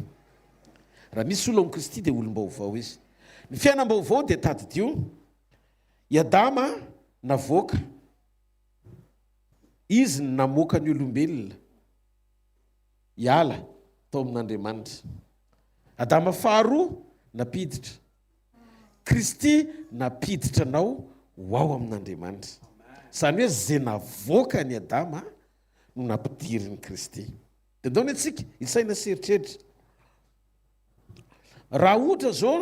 Raha misy olona ao amin'i Kristy dia olom-baovao izy. Ny fiainam-baovao dia tadidio, i Adama navoaka, izy no namoaka ny olombelona. Hiala tao amin'Andriamanitra. Adama faharoa nampiditra. Kristy nampiditra anao ho ao amin'Andriamanitra. Izany hoe izay navoakan'i Adama no nampidirin'i Kristy. Dia ndao ny antsika hisaina sy eritreritra. Raha ohatra izao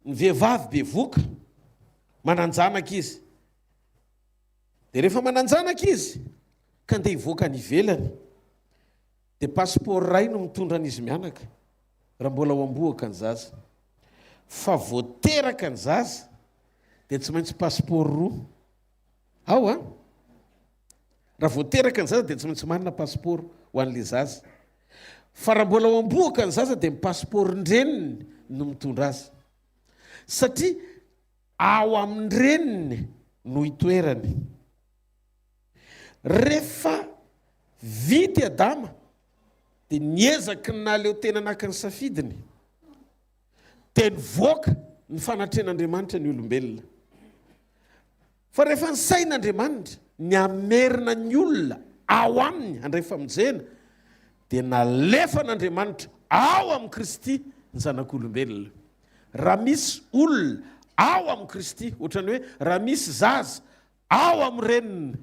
ny vehivavy bevoka, manan-janaka izy. Dia rehefa manan-janaka izy ka andeha hivoaka any ivelany dia passeport iray no mitondra an'izy mianaka raha mbola ao am-bohoka ny zaza. Fa vao teraka ny zaza dia tsy maintsy passeport roa. Ao an! Raha vao teraka ny zaza dia tsy maintsy manana passeport ho an'ilay zaza. Fa raha mbola ao am-bohoka ny zaza dia ny passeport-ndreniny no mitondra azy. Satria Ao amin-dreniny no itoerany. Rehefa vita i Adama, dia niezaky ny nahaleo tena naka ny safidiny, dia nivoaka ny fanatrehan'Andriamanitra ny olombelona. Fa rehefa nisaina Andriamanitra ny hamerina ny olona ao aminy handray famonjena, dia nalefan'Andriamanitra ao amin'i Kristy ny zanak'olombelona. Raha misy olona ao amin'i Kristy, ohatran'ny hoe raha misy zaza ao amin'ny reniny.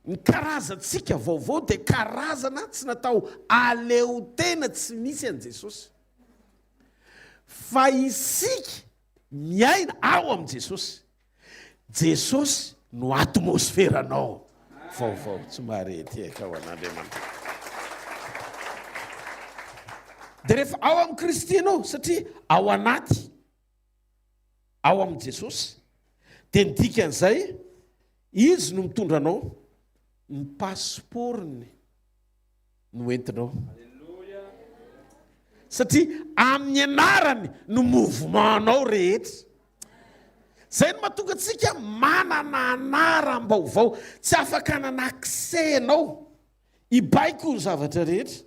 Ny karazantsika vaovao dia karazana tsy natao aleotena tsy misy an'i Jesosy. Fa isika miaina ao amin'i Jesosy. Jesosy no atmosferanao vaovao. Tsy mahare tehaka ho an'Andriamanitra. Dia rehefa ao amin'i Kristy ianao, satria ao anaty, ao amin'i Jesosy, dia ny dikan'izay, Izy no mitondra anao, ny passeport-ny no entinao. Satria amin'ny anarany no mouvement-nao rehetra. Zay no mahatonga antsika manana anaram-baovao. Tsy afaka hanana accès ianao hibaiko ny zavatra rehetra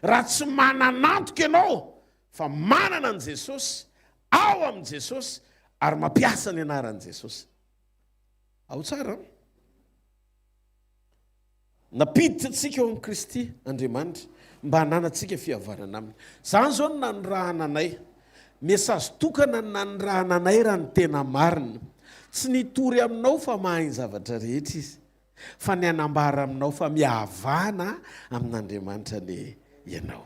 raha tsy manan'antoka ianao fa manana an'i Jesosy, ao amin'i Jesosy ary mampiasa ny anaran'i Jesosy. Ao tsara an! Nampiditra antsika ao amin'i Kristy Andriamanitra mba hananantsika fihavanana Aminy. Izany izao no nanirahana anay. Message tokana no nanirahana anay raha ny tena marina. Tsy ny hitory aminao fa mahay ny zavatra rehetra Izy, fa ny hanambara aminao fa mihavana amin'Andriamanitra anie ianao.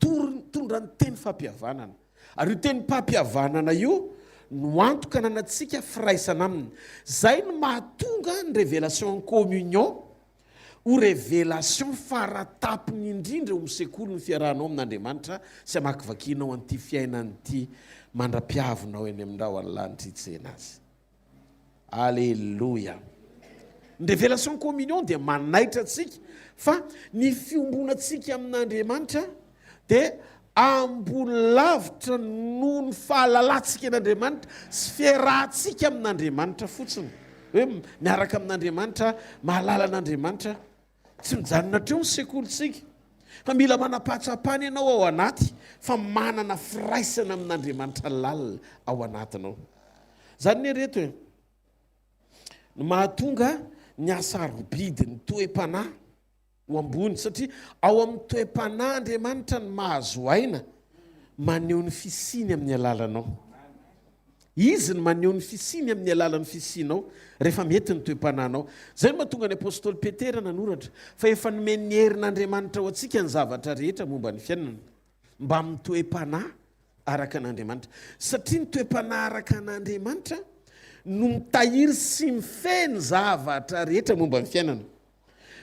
Tory nitondra ny teny fampihavanana. Ary io tenim-pampihavanana io no antoka ananantsika firaisana aminy. Izay no mahatonga ny révélation en communion ho révélation faratapony indrindra eo amin'ny sekoly ny fiarahanao amin'Andriamanitra sy hamakivakianao an'ity fiainana ity mandra-piavinao eny amin'ny rahona lanitra hitsena azy. Aleloia! Ny révélation communion dia manaitra antsika fa ny fiombonantsika amin'Andriamanitra dia ambony lavitra noho ny fahalalantsika an'Andriamanitra sy fiarahantsika amin'Andriamanitra fotsiny. Hoe miaraka amin'Andriamanitra, mahalala an'Andriamanitra. Tsy mijanona hatreo ny sekolintsika fa mila manam-pahatsapana ianao ao anaty fa manana firaisana amin'Andriamanitra lalina ao anatinao. Izany anie reto e, no mahatonga ny hasarobidin'ny toe-panahy ho ambony satria ao amin'ny toe-panahy Andriamanitra no mahazo aina maneho ny fisiany amin'ny alalanao. Izy no maneho ny fisiany amin'ny alalan'ny fisianao rehefa mety ny toe-panahinao. Izay no mahatonga ny apostoly Petera nanoratra fa efa nomen'ny herin'Andriamanitra ho antsika ny zavatra rehetra momba ny fiainana, mbamin'ny toe-panahy araka an'Andriamanitra. Satria ny toe-panahy araka an'Andriamanitra no mitahiry sy mifehy ny zavatra rehetra momba ny fiainana.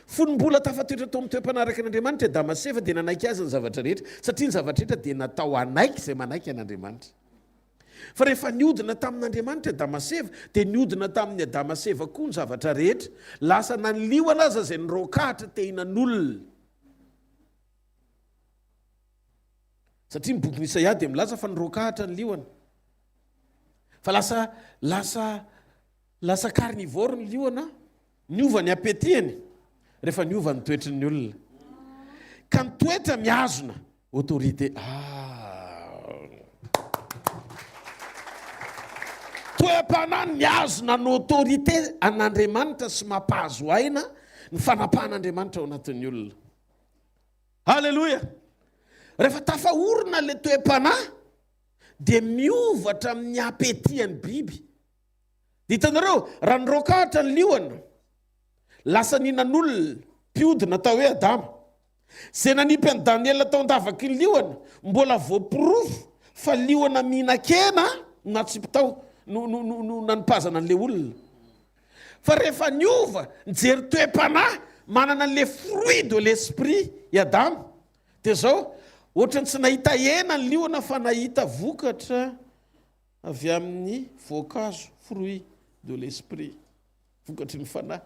Fony mbola tafatoetra tao amin'ny toe-panahy araka an'Andriamanitra i Adama sy Eva dia nanaiky azy ny zavatra rehetra, satria ny zavatra rehetra dia natao hanaiky izay manaiky an'Andriamanitra. Fa rehefa niodina tamin'Andriamanitra i Adama sy Eva, dia niodina tamin'i Adama sy Eva koa ny zavatra rehetra. Lasa na ny liona aza izay niraokahatra te hihinan'olona. Satria ny bokin'i Isaia dia milaza fa niraokahatra ny liona. Fa lasa lasa lasa carnivore ny liona, niova ny appétit-ny rehefa niova ny toetry ny olona. Ka ny toetra mihazona autorité. Ah. Toe-panahy mihazona ny autorité an'Andriamanitra sy mampahazo aina ny fanapahan'Andriamanitra ao anatin'ny olona. Aleloia! Rehefa tafaorina ilay toe-panahy dia miova hatramin'ny appétit an'ny biby. Dia hitanareo, raha niraokahatra ny liona, lasa nihinan'olona, mpiody natao hoe Adama. Izay nanipy an'i Daniela tao an-davaky ny liona, mbola voaporofo fa liona mihinan-kena no natsipy tao, no, no, no, no nanipazana an'ilay olona. Fa rehefa niova, nijery toe-panahy, manana an'ilay fruit de l'esprit i Adama, dia izao, ohatran'ny tsy nahita hena ny liona fa nahita vokatra avy amin'ny voankazo, fruit de l'esprit, vokatry ny fanahy.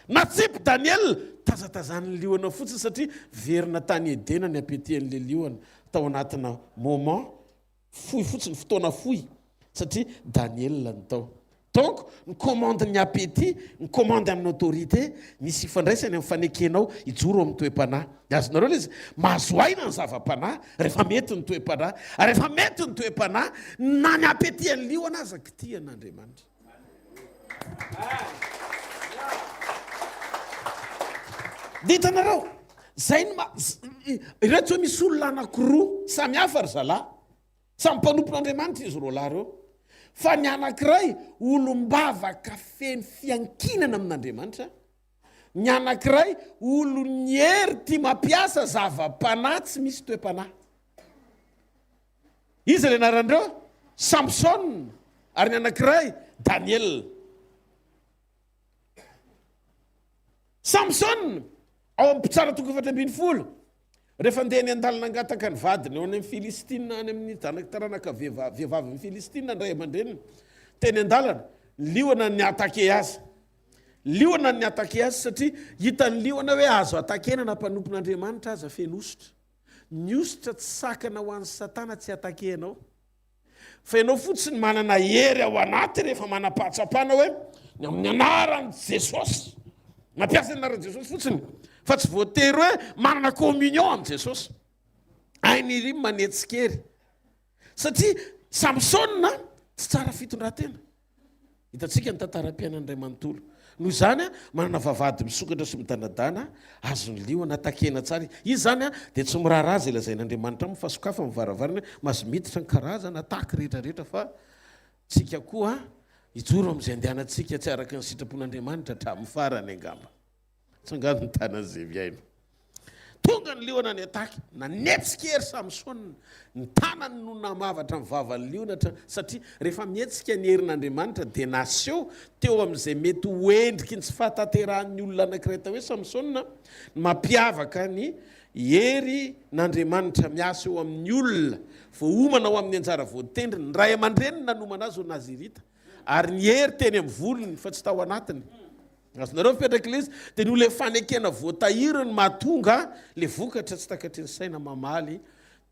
Natsipy Daniela, tazatazanin'ny liona fotsiny satria verina tany Edena ny appétit-n'ilay liona tao anatina moment Fohy fotsiny, fotoana fohy satria Daniel no tao. Donc ny commande ny appétit, ny commande amin'ny autorité, misy ifandraisany amin'ny fanekenao hijoro amin'ny toe-panahy. Azonareo ilay izy? Mahazo aina ny zava-panahy rehefa mety ny toe-panahy. Ary rehefa mety ny toe-panahy, na ny appétit an'ny liona aza kitihan'Andriamanitra. Dia hitanareo, zay no ma, ireto zao misy olona anankiroa samy hafa ry zalahy, samy mpanompon'Andriamanitra izy roalahy ireo, fa ny anankiray olom-bavaka feno fiankinana amin'Andriamanitra, ny anankiray olon'ny hery tia mampiasa zava-panahy tsy misy toe-panahy. Iza ny anaran'ireo? Samsona, ary ny anankiray, Daniela. Samsona, ao amin'ny Mpitsara toko 14, rehefa andeha any an-dalana hangataka ny vadiny eo any amin'ny Filistina, any amin'ny zanaky taranaka vehivavin'ny Filistina ny ray aman-dreniny, teny an-dalana, ny liona ni-attaquer azy. Liona ni-attaquer azy satria hitan'ny liona hoe azo attaquer-na na mpanompon'Andriamanitra aza feno hosotra. Ny hosotra tsy sakana ho an'i Satana tsy attaquer anao. Fa ianao fotsiny manana hery ao anaty rehefa manam-pahatsapana hoe ny amin'ny anaran'i Jesosy. Mampiasa ny anaran'i Jesosy fotsiny fa tsy voatery hoe manana communion amin'i Jesosy. Hainy iry manetsikery. Satria Samsona tsy tsara fitondran-tena. Hitantsika ny tantaram-piainany iray manontolo. Noho izany, manana vavahady misokatra sy midanadana, azon'ny liona takena tsara izy. Izy izany dia tsy miraharaha izay lazain'Andriamanitra aminy fa sokafany ny varavarana hoe mahazo miditra ny karazana taky rehetra rehetra fa tsika koa hijoro amin'izay andehanantsika tsy araka ny sitrapon'Andriamanitra hatramin'ny farany angamba. Tsangano ny tanan'izay mihaino. Tonga ny liona niataky, nanetsika hery Samsona. Ny tanany no namavatra ny vavan'ny liona, satria rehefa mihetsika ny herin'Andriamanitra dia naseho teo amin'izay mety ho endriky ny tsy fahatanterahan'ny olona anankiray atao hoe Samsona ny mampiavaka ny herin'Andriamanitra miasa eo amin'ny olona voaomana ho amin'ny anjara voatendriny. Ny ray aman-dreniny nanomana azy ho Nazirita, ary ny hery teny amin'ny volony fa tsy tao anatiny. Azonareo mipetraka ilay izy? Dia noho ilay fanekena voatahiry no mahatonga ilay vokatra tsy takatry ny saina mamaly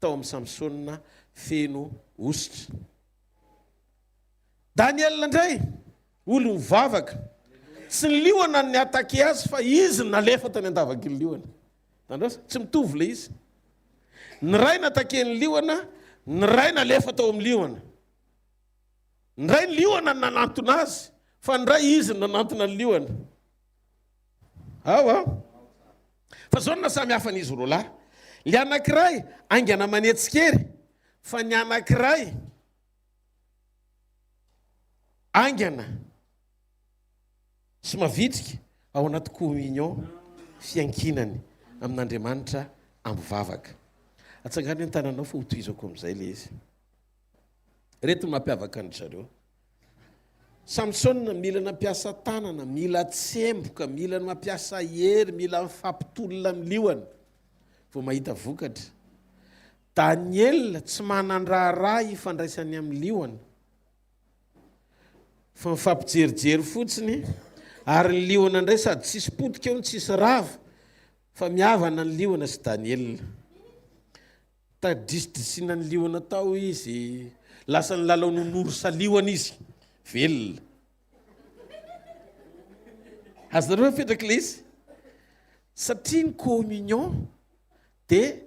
tao amin'i Samsona feno hosotra. Daniel indray, olon'ny vavaka. Tsy ny liona no ni-attaquer azy fa izy no nalefa tany an-davaky ny liona. Hitanareo? Tsy mitovy ilay izy. Ny iray nataken'ny liona, ny iray nalefa tao amin'ny liona. Ny ray ny liona no nanantona azy, fa ny ray izy no nanantona ny liona. Ao a! Fa zao no naha-samy hafa an'izy roalahy. Ny anankiray haingana manetsikery, fa ny anankiray haingana sy mavitrika ao anaty communion, fiankinany amin'Andriamanitra amin'ny vavaka. Atsangano ny tananao fa hotohizako amin'izay ilay izy. Ireto no mampiavaka an-dry zareo. Samsona mila nampiasa tanana, mila tsemboka, mila mampiasa hery, mila mifampitolona amin'ny liona vao mahita vokatra. Daniela tsy manan-draharaha ifandraisany amin'ny liona fa mifampijerijery fotsiny ary ny liona indray sady tsisy potika eo no tsisy rava fa mihavana ny liona sy Daniela. Tadrisidrisina ny liona tao izy. Lasa nilalao nounours liona izy. Velona. Azonareo apetraka ilay izy? Satria ny communion dia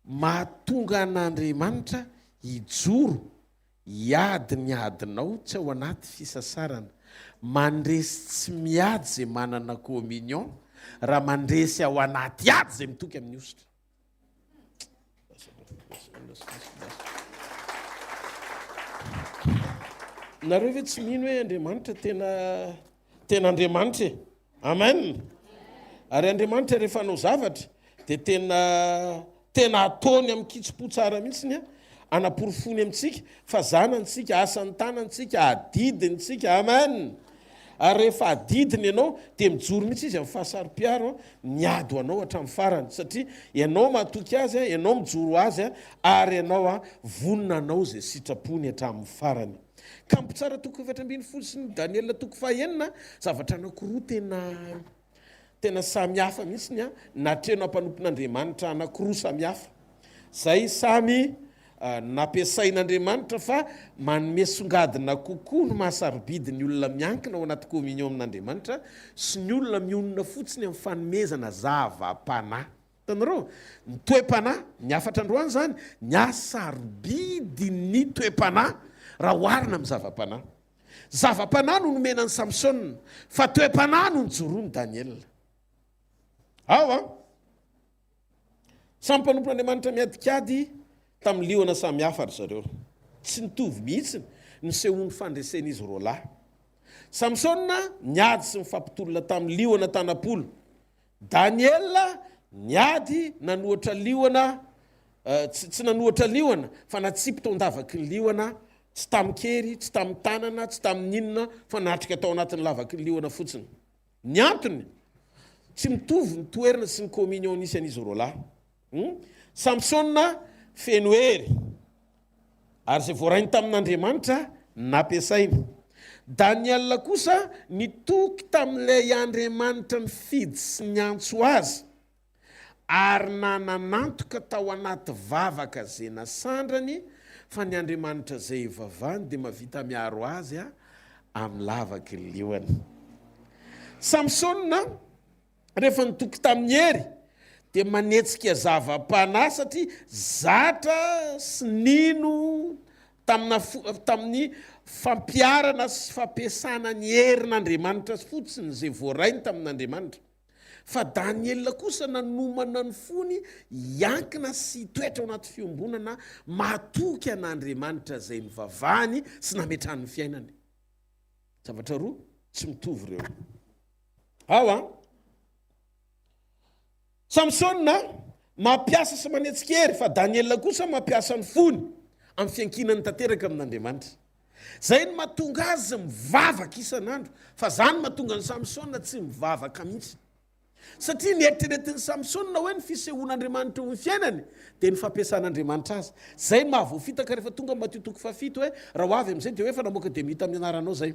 mahatonga an'Andriamanitra hijoro hiady ny adinao tsy ao anaty fisasarana. Mandresy tsy miady izay manana communion raha mandresy ao anaty ady izay mitoky amin'ny hosotra. Nareo ve tsy mino hoe Andriamanitra tena tena Andriamanitra e? Amen. Ary Andriamanitra rehefa hanao zavatra dia tena tena ataony amin'ny kitsim-po tsara mihitsy ny anaporofoany amintsika fa zanany tsika, asan'ny tanany tsika, adidiny tsika. Amen. Ary rehefa adidiny ianao dia mijoro mihitsy izy amin'ny fahasaro-piaro miady ho anao hatramin'ny farany satria ianao matoky azy, ianao mijoro ho azy ary ianao vonona hanao izay sitrapony hatramin'ny farany. Ka Mpitsara toko 14 sy ny Daniela toko fahenina, zavatra anankiroa tena Tena samy hafa mihitsy ny natrehina mpanompon'Andriamanitra anankiroa samy hafa, izay samy nampiasain'Andriamanitra fa manome songadina kokoa ny maha sarobidy ny olona miankina ao anaty communion amin'Andriamanitra sy ny olona mionona fotsiny amin'ny fanomezana zava-panahy. Hitanareo? Ny toe-panahy, ny hafatra androany izany, ny hasarobidin'ny toe-panahy raha oharina amin'ny zava-panahy. Zava-panahy no nomena an'i Samsona, fa toe-panahy no nijoroan'i Daniela. Ao an! Samy mpanompon'Andriamanitra miadikady tamin'ny liona samy hafa ry zareo. Tsy nitovy mihitsy ny nisehoan'ny fandresen'izy roalahy. Samsona niady sy nifampitolona tamin'ny liona tanam-polo. Daniela niady nanohatra liona, tsy, tsy nanohatra liona, fa natsipy tao an-davaky ny liona. Tsy tamin-kery, tsy tamin'ny tanana, tsy tamin'ny inona fa natrika tao anatin'ny lavaky ny liona fotsiny. Ny antony, tsy mitovy ny toerana sy ny communion nisy an'izy roalahy. Hum? Samsona feno hery, ary izay voarainy tamin'Andriamanitra nampiasainy. Daniela kosa nitoky tamin'ilay Andriamanitra nifidy sy niantso azy. Ary nanan'antoka tao anaty vavaka ze nasandrany fa ny Andriamanitra zay ivavahany dia mavita miaro azy amin'ny lavaky ny liona. Samsona rehefa nitoky tamin'ny hery dia manetsika zava-panahy satria zatra sy nino tamina tamin'ny fampiharana sy fampiasana ny herin'Andriamanitra fotsiny zay voarainy tamin'Andriamanitra. Fa Daniela kosa nanomana ny fony hiankina sy hitoetra ao anaty fiombonana mahatoky an'Andriamanitra izay nivavahany sy nametrahany ny fiainany. Zavatra roa tsy mitovy ireo. Ao an! Samsona mampiasa sy manetsika hery, fa Daniela kosa mampiasa ny fony amin'ny fiankinany tanteraka amin'Andriamanitra. Zay no mahatonga azy mivavaka isan'andro, fa zany mahatonga an'i Samsona tsy mivavaka mihitsy. Satria ny eritreretin'i Samsona hoe ny fisehoan'Andriamanitra eo amin'ny fiainany dia ny fampiasan'Andriamanitra azy. Zay no mahavoafitaka rehefa tonga Matio toko fahafito hoe raha ho avy amin'izay dia hoe efa namoaka demony tamin'ny anaranao zay.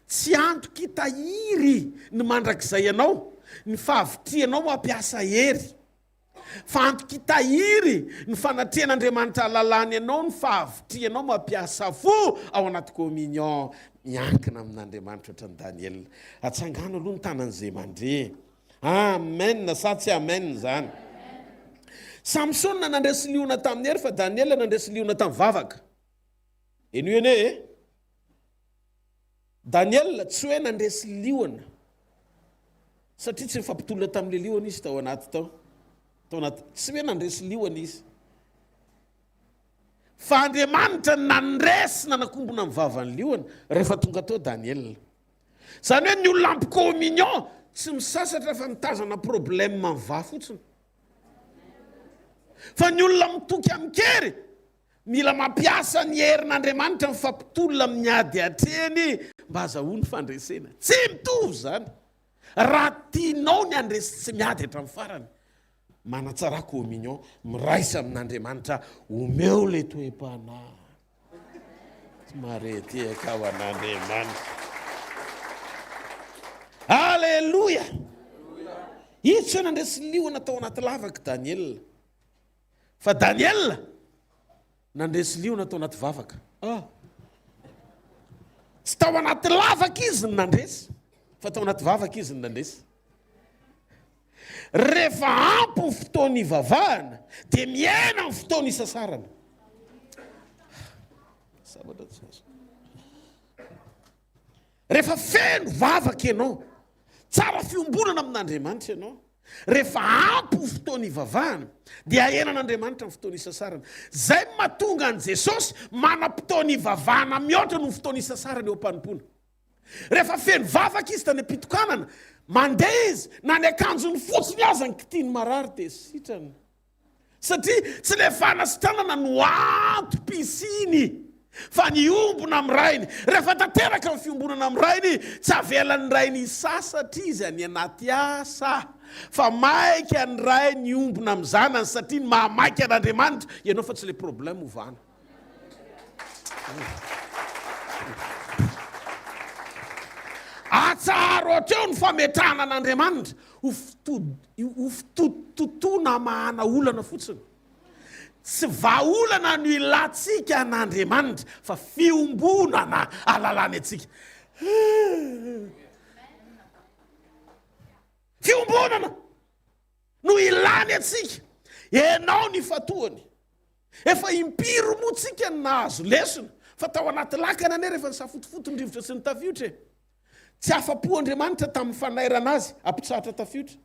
Tsy antoka hitahiry ny mandrakizay anao ny fahavitrihanao mampiasa hery. Fa anton-kitahiry ny fanatrehan'Andriamanitra alalany anao ny fahavitrihanao mampiasa fo ao anaty communion miankina amin'Andriamanitra ohatran'i Daniel. Atsangano aloha ny tanan'izay mandre. Amen sa tsy amen izany? Samsona nandresy liona tamin'ny hery fa Daniel nandresy liona tamin'ny vavaka. Henoy anie e. Daniel tsy hoe nandresy liona satria tsy nifampitolona tamin'ilay liona izy tao anaty tao. Tao anaty tsy hoe nandresy liona izy. Fa Andriamanitra nandresy nanakombona ny vavan'ny liona rehefa tonga tao Daniel. Izany hoe ny olona ampy communion tsy misasatra fa mitazana problème mivaha fotsiny. Fa ny olona mitoky amin-kery Mila mampiasa ny herin'Andriamanitra mifampitolona amin'ny ady atrehiny mba hazahoany fandresena. Tsy mitovy izany. Raha tianao ny handresy tsy miady hatramin'ny farany, manatsarà communion, miraisa amin'Andriamanitra, omeo ilay toe-panahy. Tsy maretehaka ho an'Andriamanitra. Aleloia! Izy tsy hoe nandresy liona tao anaty lavaka Daniela. Fa Daniela nandresy liona tao anaty vavaka. Ah. Tsy tao anaty lavaka izy no nandresy, fa tao anaty vavaka izy no nandresy. Rehefa ampy ny fotoana ivavahana, dia mihena ny fotoana isasarana. Zavatra tsy azo. Rehefa feno vavaka ianao, tsara fiombonana amin'Andriamanitra ianao, rehefa ampy ny fotoana ivavahana, dia ahenan'Andriamanitra ny fotoana isasarana. Izay no mahatonga an'i Jesosy manam-potoana ivavahana mihoatra noho ny fotoana isasarana eo am-panompoana. Rehefa feno vavaka izy tany am-pitokanana, mandeha izy, na ny akanjony fotsiny aza ny kitiny marary dia sitrana. Satria tsy ilay fanasitranana no antom-pisiany fa ny hiombona amin'ny Rainy. Rehefa tanteraka ny fiombonana amin'ny Rainy, tsy avelan'ny Rainy hisasatra izy any anaty asa, fa maika ny Rainy hiombona amin'ny Zanany satria ny mahamaika an'Andriamanitra ianao fa tsy ilay problème hovahana. Atsaharo hatreo ny fametrahana an'Andriamanitra ho ho fitotototoana hamahana olana fotsiny. Tsy vahaolana no ilantsika an'Andriamanitra fa fiombonana alalany antsika. Fiombonana no ilany antsika. Ianao ny ifantohany. Efa impiry moa tsika no nahazo lesona fa tao anaty lakana anie rehefa nisafotofoto ny rivotra sy ny tafiotra e. Tsy afa-po Andriamanitra tamin'ny fanairana azy hampitsahatra tafiotra.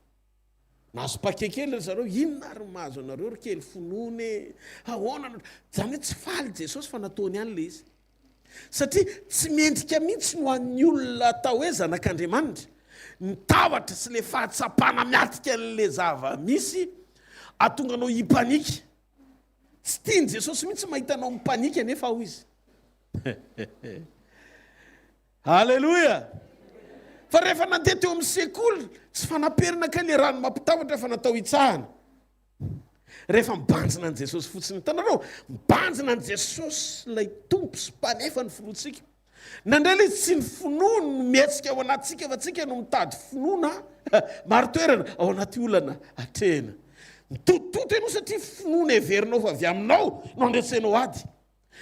Nahazo paquet kely ry zareo, inona ary no mahazo anareo ry kely finoana e? Ahoana no. Izany hoe tsy faly Jesosy fa nataony ihany ilay izy. Satria tsy mendrika mihitsy no an'ny olona atao hoe zanak'Andriamanitra. Ny tahotra sy ilay fahatsapana miatrika an'ilay zava-misy ahatonga anao hi-panique. Tsy tian'i Jesosy mihitsy mahita anao mi-panique anefa hoy izy. Aleloia! Fa rehefa nandeha teo amin'ny sekoly, tsy fanaperana kay le rano mampitahotra fa natao hitsahana. Rehefa mibanjina an'i Jesosy fotsiny, hitanareo, mibanjina an'i Jesosy ilay Tompo sy Mpanefa ny finoantsika. Nandray ilay izy, tsy ny finoany no mihetsika ao anatintsika fa tsika no mitady finoana marin-toerana ao anaty olana atrehina. Mitotototo ianao satria finoana heverinao fa avy aminao no andresenao ady.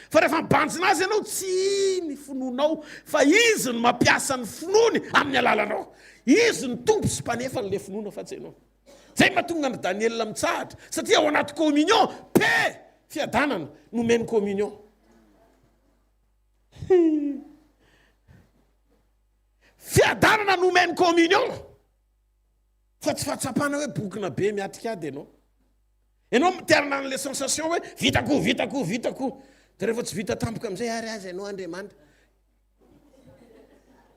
Fa rehefa mibanjina azy ianao, tsy ny finoanao fa izy no mampiasa ny finoany amin'ny alalanao. Izy no Tompo sy Mpanefa an'ilay finoana fa tsy ianao. Zay mahatonga an'i Daniel mitsahatra satria ao anaty communion, paix, fiadanana nomen'ny communion. Fiadanana nomen'ny communion. Fa tsy fahatsapana hoe bokona be miatrika ady ianao. Ianao te hanana an'ilay sensation hoe vitako, vitako, vitako. Dia rehefa tsy vita tampoka amin'izay ary aza ianao Andriamanitra.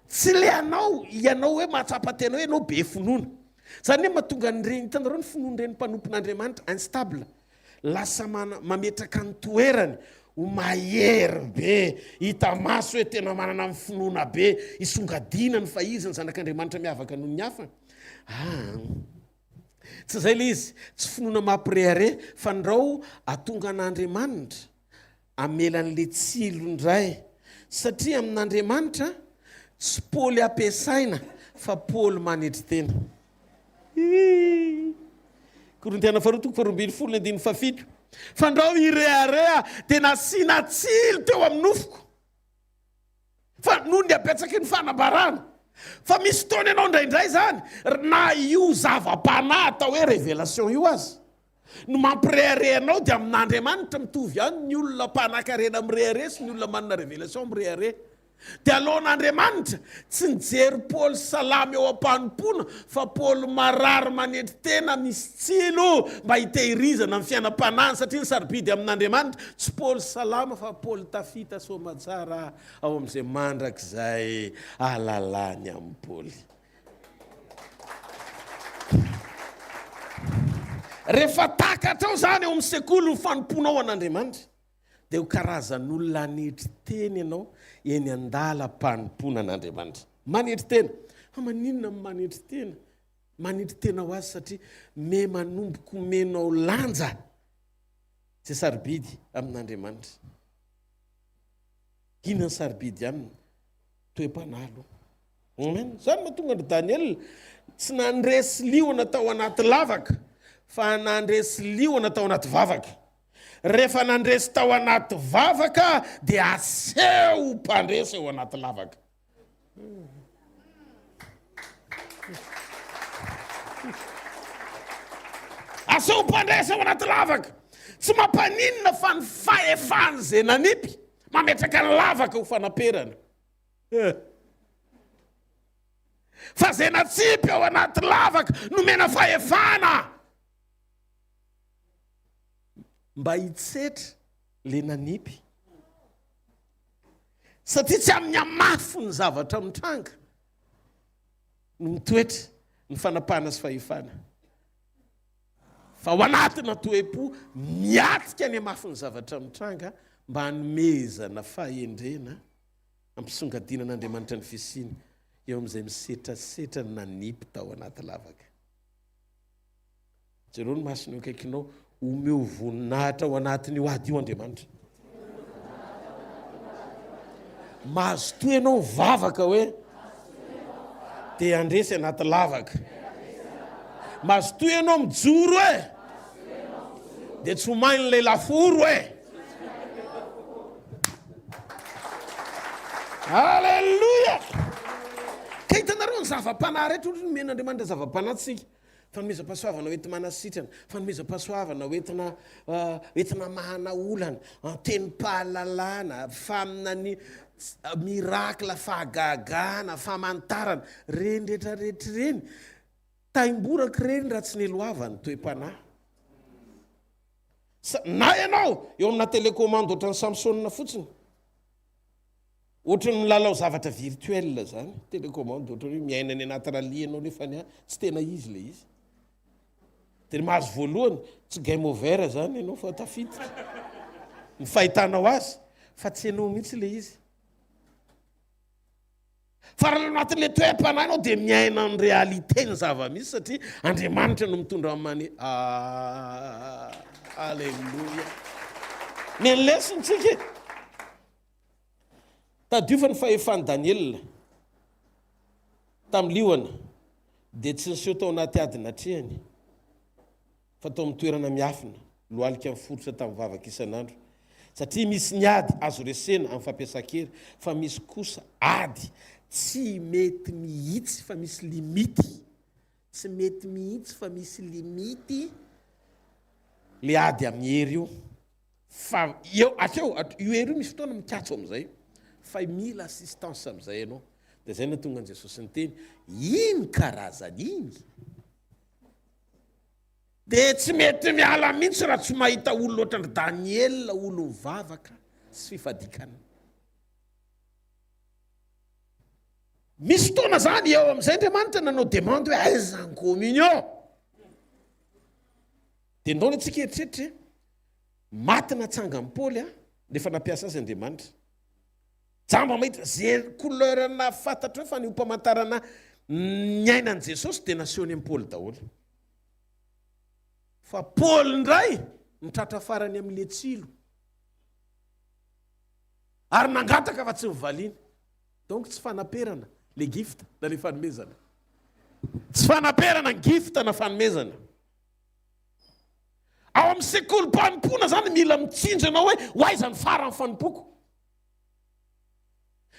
Tsy le anao, ianao hoe mahatsapa tena hoe ianao be finoana. Zany hoe mahatonga an'ireny, hitanareo ny finoan'ireny mpanompon'Andriamanitra instable. Lasa mana, mametraka ny toerany ho mahery be, hita maso hoe tena manana ny finoana be, isongadinany fa izy ny zanak'Andriamanitra miavaka noho ny hafa. Ah. Tsy izay ilay izy, tsy finoana mampirehareha fa ndrao atonga an'Andriamanitra hamela an'ilay tsilo indray satria amin'Andriamanitra tsy Paoly ampiasaina fa Paoly manetry tena. Ii. Korintiana faharoa toko faharoa ambin'ny folo ny andininy fahafito. Fa ndrao hirehareha dia nasiana tsilo teo amin'ny nofoko. Fa noho ny habetsaky ny fanambarana. Fa misy fotoana ianao indraindray izany, na io zava-panahy atao hoe révélation io aza, no mampirehareha anao dia amin'Andriamanitra mitovy ihany ny olona mpanakarena mirehareha sy ny olona manana révélation mirehareha. Dia alohan'Andriamanitra tsy nijery Paoly salama eo am-panompoana fa Paoly marary manetry tena misy tsilo mba hitehirizana ny fiainam-panahiny satria ny sarobidy amin'Andriamanitra tsy Paoly salama fa Paoly tafita soamatsara ao amin'izay mandrakizay ahalalany amin'i Paoly. Rehefa takatrao izany ao amin'ny sekoly ny fanompoanao an'Andriamanitra dia ho karazan'olona hanetry tena ianao eny an-dalam-panompoana an'Andriamanitra. Manetry tena. Fa maninona no manetry tena? Manetry tena ho azy satria me manomboka omenao lanja izay sarobidy amin'Andriamanitra. Inona ny sarobidy aminy? Toe-panahy aloha. Amen. Izany mahatonga an-dry Daniel tsy nandresy liona tao anaty lavaka fa nandresy liona tao anaty vavaka. Rehefa nandresy tao anaty vavaka dia aseho ho mpandresy ao anaty lavaka. Aseho ho mpandresy ao anaty lavaka. Tsy mampaninona fa ny fahefan'izay nanipy mametraka ny lavaka ho fanaperana. Fa izay natsipy ao anaty lavaka nomena fahefana. Mba hitsetra le nanipy. Satria tsy amin'ny hamafy ny zavatra mitranga no mitoetra ny fanapahana sy fahefana. Fa ao anatina toe-po miatrika ny hamafin'ny zavatra mitranga mba hanomezana fahendrena hampisongadinan'Andriamanitra ny fisiany eo amin'izay misetrasetra ny nanipy tao anaty lavaka. Jereo ny masony eo akaikinao, omeo voninahitra ao anatin'io ady io Andriamanitra. Mazotoa ianao mivavaka hoe te handresy anaty lavaka. Mazotoa ianao mijoro e! Dia tsy ho main'ilay lafaoro e! Alléluia! Ka hitanareo ny zava-panahy rehetra, ohatra ny omen'Andriamanitra zava-panahy tsika. Fanomezam-pahasoavana hoenti-manasitrana, fanomezam-pahasoavana hoentina hoentina hamahana olana, tenim-pahalalana, faminania, miracle, fahagagana, famantarana, ireny rehetra rehetra ireny, taimboraka ireny raha tsy neloavany toe-panahy. Sa, na ianao eo amina télécommande ohatran'i Samsona fotsiny. Ohatran'ny milalao zavatra virtuel zany, télécommande ohatran'ny hoe miaina any anaty rallye ianao nefa ny tsy tena izy le izy. Dia ny mahazo voalohany, tsy game over zany ianao fa tafiditra. Ny fahitanao azy. Fa tsy ianao mihitsy ilay izy. Fa raha anatin'ilay toe-panahy ianao dia miaina ny réalité ny zava-misy satria Andriamanitra no mitondra ny mane. Ah, alléluia. Ny lesona tsika e. Tadidio fa ny fahefan'i Daniela tamin'ny liona dia tsy niseho tao anaty ady natrehany fa tao amin'ny toerana miafina, lohalika miforitra tamin'ny vavaka isan'andro. Satria misy ny ady azo resena amin'ny fampiasan-kery, fa misy kosa ady tsy mety mihitsy fa misy limite. Tsy mety mihitsy fa misy limite le ady amin'ny hery io. Fa eo hatreo, io hery io misy fotoana mikatso amin'izay, fa mila assistance amin'izay ianao. Dia izay no nahatonga an'i Jesosy niteny, iny karazany iny. Dia tsy mety miala mihitsy raha tsy mahita olona ohatran-dry Daniela, olon'ny vavaka sy fifadian-kanina. Misy fotoana zany eo amin'izay Andriamanitra nanao demande hoe aiza ny communion? Dia ndao ny antsika eritreritra e, maty natsangan'i Paoly a, rehefa nampiasa azy Andriamanitra. Jamba mahita ze couleur na fantatro hoe fanehoam-pamantarana niainan'i Jesosy dia nasehony amin'i Paoly daholo. Fa Paoly indray no tratra farany amin'ilay tsilo. Ary nangataka fa tsy nivaliana. Donc tsy fanaperana le gift na le fanomezana. Tsy fanaperana ny gift na fanomezana. Ao amin'ny sekolim-panompoana zany mila mitsinjo ianao hoe ho aiza ny faran'ny fanompoako.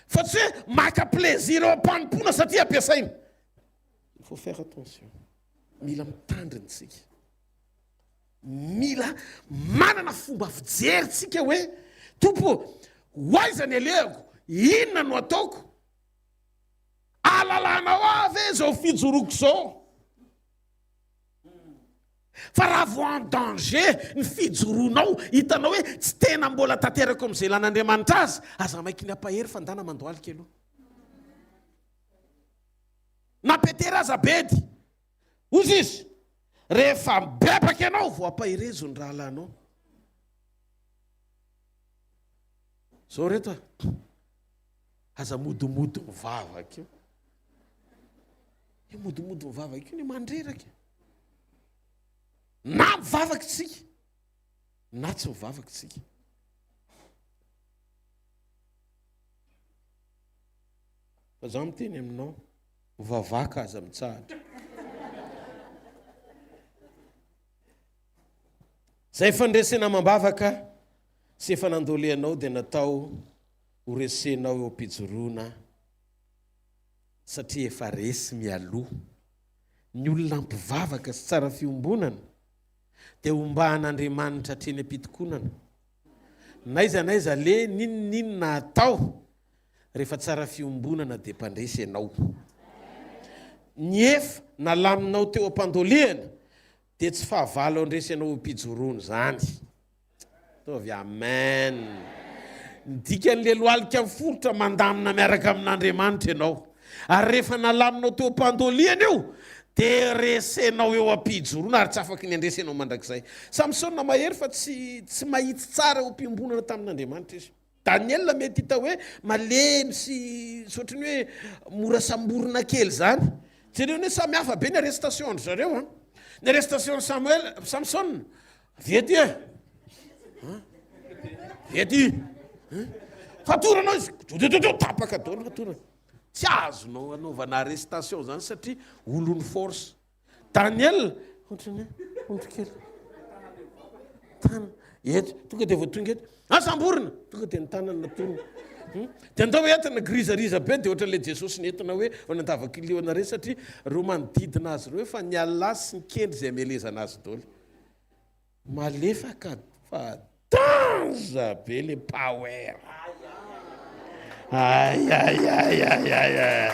Fa tsy hoe maka plaisir eo am-panompoana satria ampiasaina. Il faut faire attention. Mila mitandrina isika. Mila manana fomba fijery tsika hoe Tompo ô, ho aiza ny alehako? Inona no ataoko? Ahalalanao ahy ve izao fijoroako izao? Fa raha vao en danger ny fijoroanao, hitanao hoe tsy tena mbola tanteraka ao amin'izay ilan'Andriamanitra azy, aza maiky ny hampahery fa ndana mandohalika aloha. Na Petera aza bedy. Hozy izy, rehefa mibebaka ianao vao ampaherezo ny rahalahinao. Zao reto a, aza modimody mivavaka io. Io modimody mivavaka io ny mandreraka. Na mivavaka isika, na tsy mivavaka isika. Fa za miteny aminao, mivavaka aza mitsahatra. Zay fandresena amam-bavaka sy efa nandoalehanao dia natao ho resenao eo am-pijoroana satria efa resy mialoha. Ny olona mpivavaka sy tsara fiombonana dia hombahan'Andriamanitra hatreny am-pitokonana. N'aiza n'aiza aleha, n'inon'inona atao, rehefa tsara fiombonana dia mpandresy ianao. Ny efa nalaminao teo am-pandolihana dia tsy fahavalo handresy anao eo am-pijoroana izany. Ataovy amen. Ny dikan'ilay lohalika miforitra, mandamina miaraka amin'Andriamanitra ianao. Ary rehefa nalaminao teo am-pandoliana io, dia resenao eo am-pijoroana ary tsy afaky ny handresy ianao mandrakizay. Samsona mahery fa tsy tsy mahitsy tsara eo am-piombonana tamin'Andriamanitra izy. Daniel mety hita hoe malemy sy sy ohatran'ny hoe mora samborina kely izany. Jereo anie samy hafa be ny arrestation an-dry zareo an. Ny arrestation an'i Samuel, Samson, avia aty e. Avia aty. Fatoranao izy, dodododo, tapaka daholo fatorana. Tsy azonao anaovana arrestation izany satria olon'ny force. Daniel, ohatran'ny hoe ondry kely. Tanana, eto, tonga dia vao tonga eto. Ah, samborina! Tonga dia ny tanana natorony. Hmm? Dia andao entina grizariza be dia ohatran'ilay Jesosy nentina hoe ao an-davaky liona ireny satria ireo manodidina azy ireo efa niala sy nikendry izay hamelezana azy daholo. Malefaka fa danger be le power. Ay ay ay ay ay ay.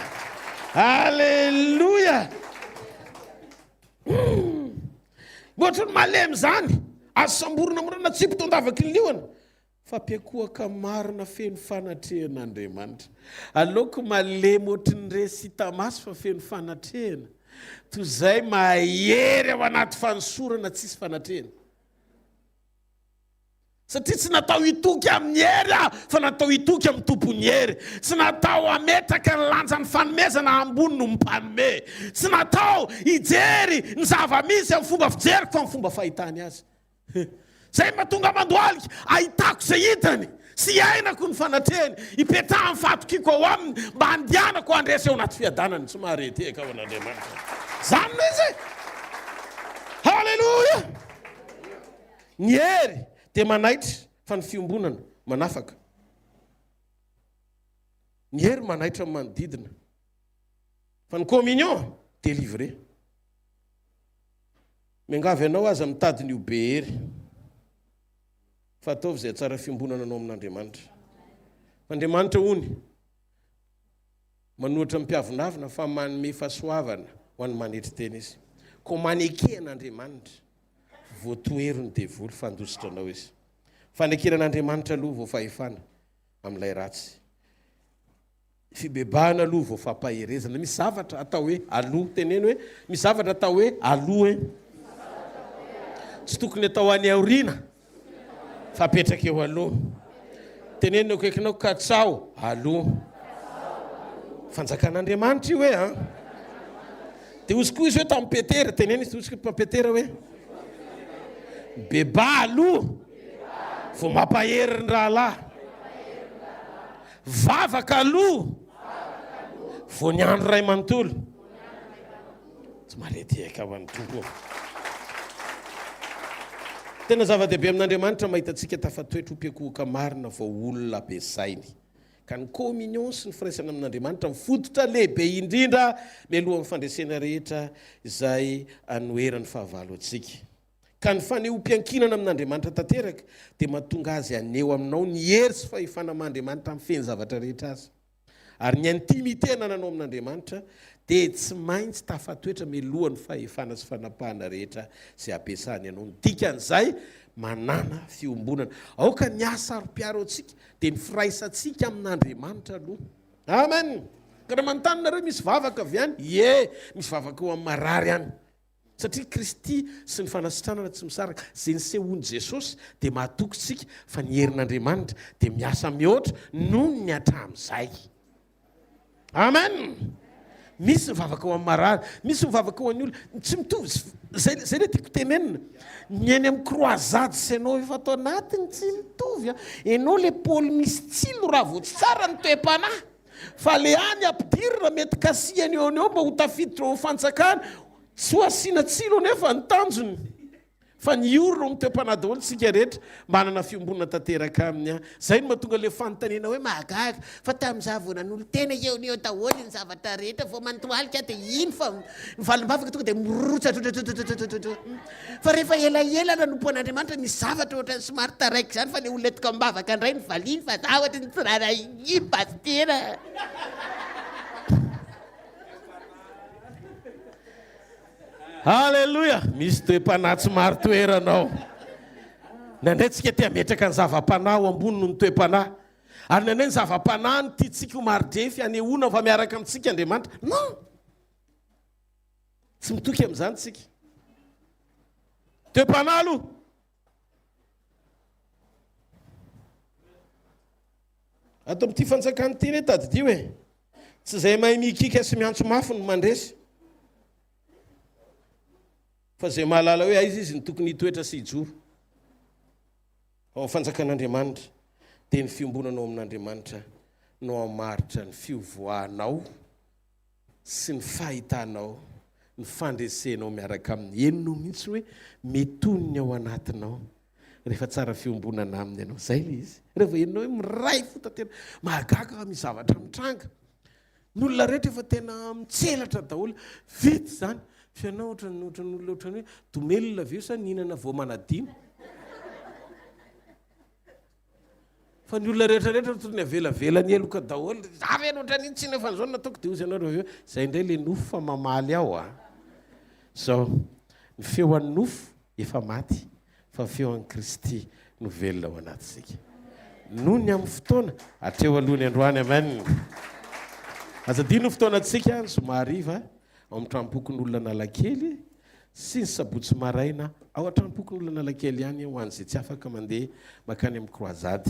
Alléluia. Hmm. Ohatran'ny malemy zany. Azo samborina mora natsipy tao an-davaky ny liona. Fa mpiankohoka marina feno fanatrehan'Andriamanitra. Aleoko malemy ohatry ny resy hita maso fa feno fanatrehana, toy izay mahery ao anaty fanosorana tsisy fanatrehana. Satria tsy natao hitoky amin'ny hery aho fa natao hitoky amin'ny Tompon'ny hery. Tsy natao hametraka ny lanjan'ny fanomezana ambony noho ny mpanome. Tsy natao hijery ny zava-misy amin'ny fomba fijeriko fa amin'ny fomba fahitany azy. Izay mahatonga mandohalika, ahitako izay hitany sy iainako ny fanatrehany, ipetrahan'ny fahatokiako ao aminy mba handehanako handresy ao anaty fiadanany. Tsy mahare tehaka ho an'Andriamanitra. Izany no izy e! Haleloia! Ny hery dia manaitra fa ny fiombonana manafaka. Ny hery manaitra ny manodidina fa ny communion délivrer. Miangavy anao aza mitady ny ho be hery fa ataovy izay hatsara fiombonana anao amin'Andriamanitra. Fa Andriamanitra hono manohatra ny mpiavonavona fa manome fahasoavana ho an'ny manetry tena izy. Koa maneke an'Andriamanitra. Voatohero ny devoly fa handositra anao izy. Fanekena an'Andriamanitra aloha vao fahefana amin'ilay ratsy. Fibebahana aloha vao fampaherezana. Misy zavatra atao hoe aloha. Teneno hoe misy zavatra atao hoe aloha e. Tsy tokony atao any aoriana fa apetraka eo aloha. Teneno eo akaikinao katsaho aloha. Fanjakan'Andriamanitra io e an. Dia hozy koa izy hoe tamin'i Petera, teneno izy hozy koa Petera hoe mibebaha aloha vao mampahery ny rahalahy. Vavaka aloha vao ny andro iray manontolo. Tsy maretehaka ho an'ny Tompo. Tena zava-dehibe amin'Andriamanitra mahita antsika tafatoetra ho mpiankohoka marina vao olona ampiasainy. Ka ny communion sy ny firaisana amin'Andriamanitra no fototra lehibe indrindra mialohan'ny fandresena rehetra izay anoheran'ny fahavalo antsika. Ka ny fanehoam-piankinana amin'Andriamanitra tanteraka dia mahatonga Azy haneho aminao ny hery sy fahefana maha Andriamanitra mifehy ny zavatra rehetra Azy. Ary ny intimité anananao amin'Andriamanitra dia tsy maintsy tafatoetra mialohan'ny fahefana sy fanapahana rehetra izay ampiasany anao. Ny dikan'izay, manàna fiombonana. Aoka ny hahasaro-piaro antsika dia ny firaisantsika amin'Andriamanitra aloha. Amen! Ka raha manontany nareo misy vavaka avy any? Ie, misy vavaka ho an'ny marary any. Satria Kristy sy ny fanasitranana tsy misaraka. Izay nisehoan'i Jesosy dia mahatoky isika fa ny herin'Andriamanitra dia miasa mihoatra noho ny hatramin'izay. Amen! Misy ny vavaka ho an'ny marary, misy ny vavaka ho an'ny olona. Tsy mitovy, izay izay ilay tiako tenenina. Ny eny amin'ny croisade sy ianao efa ato anatiny tsy mitovy an. Ianao ilay Paoly misy tsilo raha vao tsy tsara ny toe-panahy. Fa le any ampidirina mety kasihany eo eo mba ho tafiditra ao fantsakana, tsy ho asiana tsilo anefa ny tanjony fa ny hiorina ao amin'ny toe-panahy daholo isika rehetra mba hanana fiombonana tanteraka aminy an! Zay no mahatonga le fanontaniana hoe Mahagaga fa tamin'izaho vao nanolo-tena eo no eo daholo ny zavatra rehetra vao mandohalika aho dia iny fa ny valim-bavaka tonga dia mirotsa-drotrodrotrotrotrotro. Fa rehefa elaela nanompo an'Andriamanitra misy zavatra ohatran'ny somary taraiky izany fa le olona entiko am-bavaka indray no valiany fa za ohatran'ny tsy raharahian'i pasitera. Haleloia! Misy toe-panahy tsy marin-toerana ao. Indraindray tsika te hametraka ny zava-panahy ho ambony noho ny toe-panahy. Ary indraindray ny zava-panahy no tiantsika ho mari-drefy hanehoana fa miaraka amintsika Andriamanitra. Non! Tsy mitoky amin'izany tsika. Toe-panahy aloha. Ato amin'ity fanjakana ity anie tadidio e. Tsy izay mahay mikiaka sy miantso mafy no mandresy. Fa izay mahalala hoe aiza izy no tokony hitoetra sy hijoro. Ao amin'ny fanjakan'Andriamanitra dia ny fiombonanao amin'Andriamanitra no hamaritra ny fiovoahanao sy ny fahitanao ny fandresenao miaraka aminy. Henonao mihitsy hoe metony ny ao anatinao rehefa tsara fiombonana aminy ianao. Izay ilay izy. Rehefa henonao hoe miray fo tanteraka. Mahagaga fa misy zavatra mitranga. Ny olona rehetra efa tena mitselatra daholo. Vita izany. Fa ianao ohatran'ny ohatran'ny olona ohatran'ny hoe domelina ve io sa nihinana voamanadino? Fa ny olona rehetra rehetra tokony avelavela ny heloka daholo. Za ve no ohatran'iny tsy nefa an'izao no nataoko dia hozy ianareo avy eo. Zay indray le nofo fa mamaly ao a. Zao, ny feo an'ny nofo efa maty fa ny feo an'i Kristy no velona ao anatintsika. Noho ny amin'ny fotoana, hatreo aloha ny androany, amen. Aza adino ny fotoanantsika ny zoma hariva ao amin'ny tranompokon'olona Analakely. sy ny sabotsy maraina ao an-tranom-pokonolona Analakely ihany ho an'izay tsy afaka mandeha mankany amin'ny Croisade.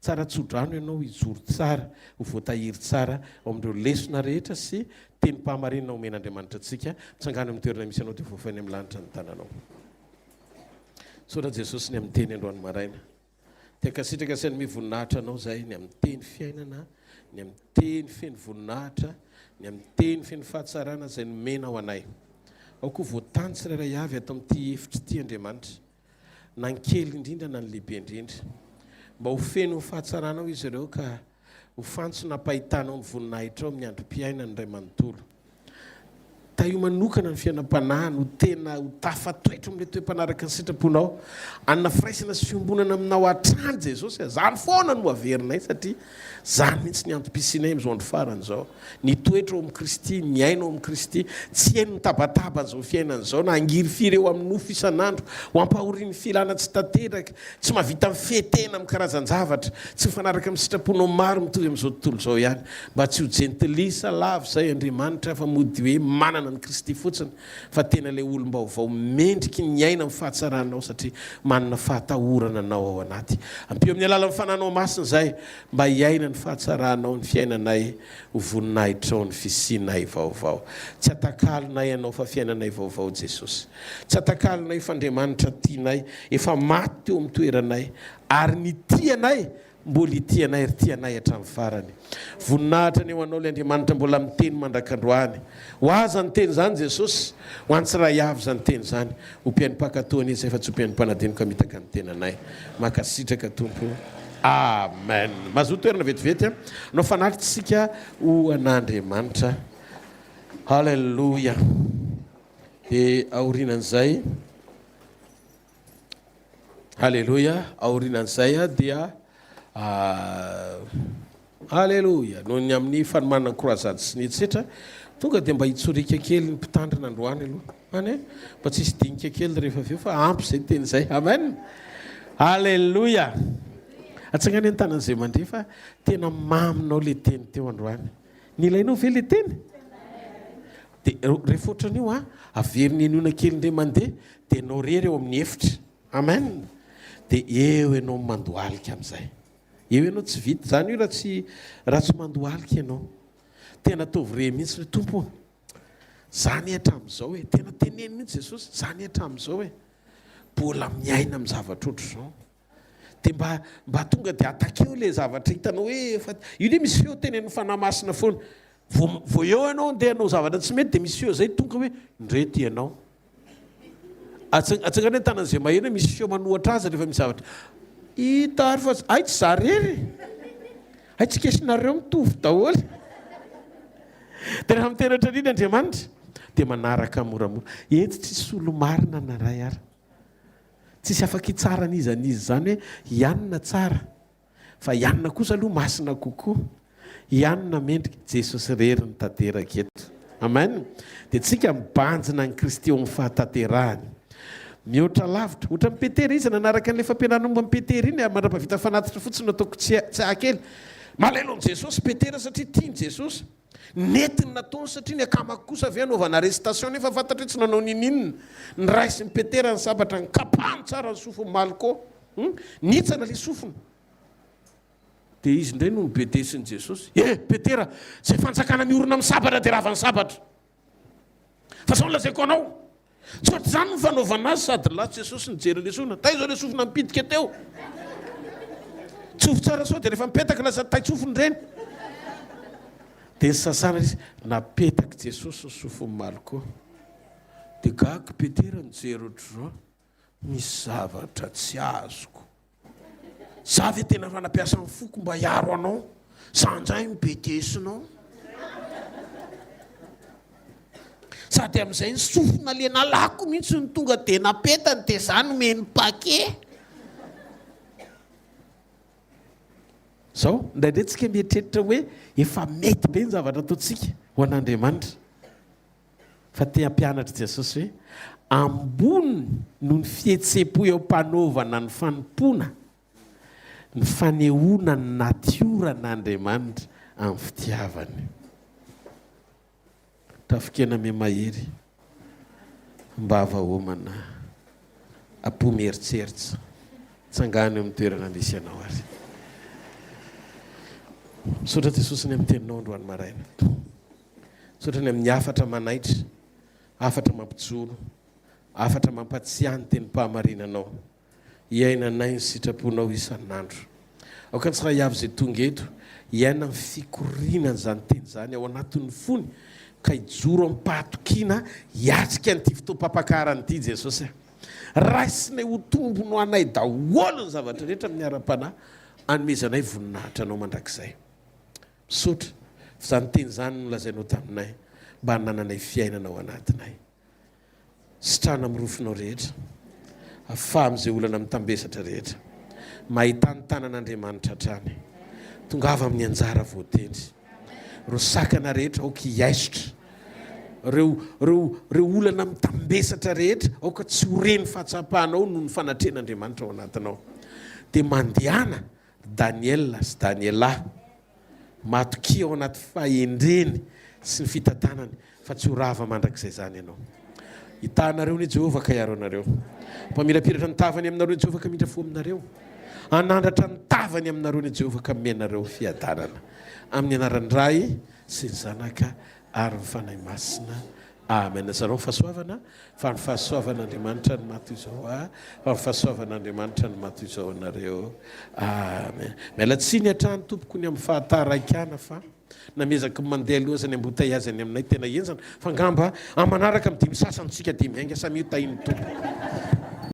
Tsara tso-drano ianao hijoro tsara, ho voatahiry tsara ao amin'ireo lesona rehetra sy tenim-pahamarinana omen'Andriamanitra antsika. Mitsangàna eo amin'ny toerana misy anao dia voafainy amin'ny lanitra ny tananao. Misaotra Jesosy ny amin'ny teny androany maraina. Te hankasitraka sy hanome voninahitra Anao izahay ny amin'ny teny fiainana, ny amin'ny teny feno voninahitra, ny amin'ny teny feno fahatsarana izay nomenao anay. Aoka ho voatany tsirairay avy ato amin'ity efitra ity, Andriamanitra, na ny kely indrindra na ny lehibe indrindra. Mba ho feno ny fahatsaranao izy ireo ka ho fantsona hampahitanao ny voninahitrao amin'ny androm-piainany iray manontolo. Tahio manokana ny fiainam-panahiny ho tena ho tafatoetra amin'ilay toe-panaraka ny sitraponao. Hanana firaisana sy fiombonana aminao hatrany Jesosy a! Izany foana no averinay satria izany mihitsy ny antom-pisianay amin'izao andro farany izao. Ny hitoetra ao amin'i Kristy, miaina ao amin'i Kristy, tsy hihaino ny tabataban'izao fiainana izao na hangirifiry eo amin'ny nofo isan'andro, ho ampahorian'ny filana tsy tanteraka, tsy mahavita mifehy tena amin'ny karazan-javatra tsy mifanaraka amin'ny sitraponao maro mitovy amin'izao tontolo izao ihany. Mba tsy ho jentilisa lava izay Andriamanitra fa mody hoe manana an'i Kristy fotsiny fa tena ilay olom-baovao mendriky ny hiaina amin'ny fahatsaranao satria manana fahatahorana anao ao anaty. Ampio amin'ny alalan'ny Fananao Masina izay mba hiaina ny fahatsaranao ny fiainanay ho voninahitrao ny fisianay vaovao. Tsy atakalonay Anao fa fiainanay vaovao Jesosy. Tsy atakalonay fa Andriamanitra tianay efa maty teo amin'ny toeranay ary nitia anay Mbola hitia anay ry tia anay hatramin'ny farany. Voninahitra anie ho anao ilay Andriamanitra mbola miteny mandrak'androany. Ho ahy izany teny izany Jesosy, ho an'ny tsiray avy izany teny izany. Ho mpihaino mpankatò anie izay fa tsy ho mpihaino mpanadino ka mitaka ny tenanay. Mankasitraka Tompo. Amen. Mazoa toerana vetivety hanao fanatitra isika ho an'Andriamanitra. Haleloia. Dia aorianan'izay. Aleloia, aorianan'izay dia Aleloia, noho ny amin'ny fanomanana ny croisade sy ny etsetra, tonga dia mba hitsoriaka kely ny mpitandrina androany aloha, any e, mba tsy hisy dinika kely rehefa avy eo fa ampy izay teny izay, amen, Aleloia. Atsangano ny tanan'izay mandre fa tena maminao le teny teo androany. Nilainao ve le teny? Dia rehefa ohatran'io an, averina henoina kely indray mandeha, dia ianao irery eo amin'ny efitra. Amen! Dia eo ianao mandohalika amin'izay. Eo ianao tsy vita izany io raha tsy raha tsy mandohalika ianao. Tena ataovy re mihitsy hoe Tompo ô, za anie hatramin'izao e, tena teneno mihitsy Jesosy, za anie hatramin'izao e, mbola miaina amin'ny zavatra ohatr'izao. Dia mba mba tonga dia atakeo ilay zavatra hitanao hoe efa io anie misy feo tenenin'ny Fanahy Masina foana. Vao vao eo ianao andeha hanao zavatra tsy mety dia misy feo izay tonga hoe ndreto ianao. Atsangano ny tanan'izay maheno hoe misy feo manohatra azy rehefa misy zavatra. Hita ary fa hay tsy za rery. Hay tsy kesinareo mitovy daholo. Dia rehefa miteny ohatran'iny Andriamanitra dia manaraka moramora. Etsy tsisy olo-marina na iray ary. Tsisy afaka hitsara an'iza n'iza izany hoe i anona tsara fa i anona kosa aloha masina kokoa, i anona mendrika, Jesosy irery no tanteraka eto. Amen! Dia tsika mibanjina an'i Kristy eo amin'ny fahatanterahany. Mihoatra lavitra. Ohatran'i Petera, iza nanaraka an'ilay fampianarana momba an'i Petera iny, mandra-pahavita fanatitra fotsiny no ataoko tsiahy kely. Malahelo an'i Jesosy Petera satria tian'i Jesosy. Nety ny nataony satria ny akamako kosa ve hanaovana arrestation nefa fantatra hoe tsy nanao ninoninona. Noraisin'i Petera ny sabatra, nikapahany tsara ny sofin'i Malko. Hum, nihitsana ilay sofina. Dia izy indray no nobedesin'i Jesosy. Eh, Petera, izay fanjakana miorina amin'ny sabatra dia ravan'ny sabatra. Fa izao no lazaiko anao, Tsy ohatr'izany ny fanaovana azy sady lasa Jesosy nijery ilay sofina. Taiza ilay sofina nipidika teo? Tsofy tsara sao dia rehefa mipetaka lasa tai-tsofina ireny. Dia nisasana izy, napetak'i Jesosy ny sofin'i Malko. Dia gaga Petera nijery ohatr'izao. Misy zavatra tsy azoko. Za ve tena efa nampiasa ny foko mba hiaro anao? Za ndray no bedesinao. Sady amin'izay ny sofina le nalako mihitsy no tonga de napetany de za nomeny paquet. Zao, indraindray tsika mieritreritra hoe efa mety be ny zavatra ataontsika ho an'Andriamanitra. Fa te hampianatra Jesosy hoe ambony noho ny fihetseham-po eo am-panaovana ny fanompoana ny fanehoana ny natioran'Andriamanitra amin'ny fitiavany. Tafikena mihamahery. Am-bava homana, am-po mieritseritra. Tsangano eo amin'ny toerana misy anao ary. Misaotra Jesosy ny amin'ny teninao androany maraina. Misaotra ny amin'ny hafatra manaitra, hafatra mampijoro, hafatra mampatsiahy ny tenim-pahamarinanao. Hiainanay ny sitraponao isan'andro. Aoka ny tsirairay avy izay tonga eto hiaina ny fikorianan'izany teny izany ao anatin'ny fony ka hijoro amim-pahatokiana hiatrika an'ity fotoam-pampakarana ity Jesosy a. Raisinay ho tombony ho anay daholo ny zavatra rehetra amin'ny ara-panahy anomezanay voninahitra Anao mandrakizay. Misaotra fa izany teny izany no nolazainao taminay mba hanananay fiainana ao anatinay. Sitrana amin'ny rofinao rehetra. Afaha amin'izay olana mitambesatra rehetra. Mahità ny tanan'Andriamanitra hatrany. Tongava amin'ny anjara voatendry. Ireo sakana rehetra aoka hiaisotra. Ireo, ireo, ireo olana mitambesatra rehetra aoka tsy ho re ny fahatsapanao noho ny fanatrehan'Andriamanitra ao anatinao. Dia mandehana ry Daniela sy Daniela. Matokia ao anaty fahendreny sy ny fitantanany fa tsy ho rava mandrakizay izany ianao. Hitaha anareo anie Jehovah ka hiaro anareo. Hampamirapiratra ny tavany aminareo Jehovah ka hamindra fo aminareo. Hanandratra ny tavany aminareo anie Jehovah ka hanome anareo fiadanana. Amin'ny anaran'ny Ray sy ny Zanaka ary ny Fanahy Masina. Amen. Zarao ny fahasoavana Fa ny fahasoavan'Andriamanitra no maha toy izao ahy, fa ny fahasoavan'Andriamanitra no maha toy izao anareo. Amen. Miala tsiny hatrany tompoko ny amin'ny fahataraikana fa na miezaka mandeha aloha aza ny embouteillage any aminay tena henjana fa angamba amin'ny manaraka amin'ny dimy sasany tsika dia miainga samia ho tahin'ny Tompo.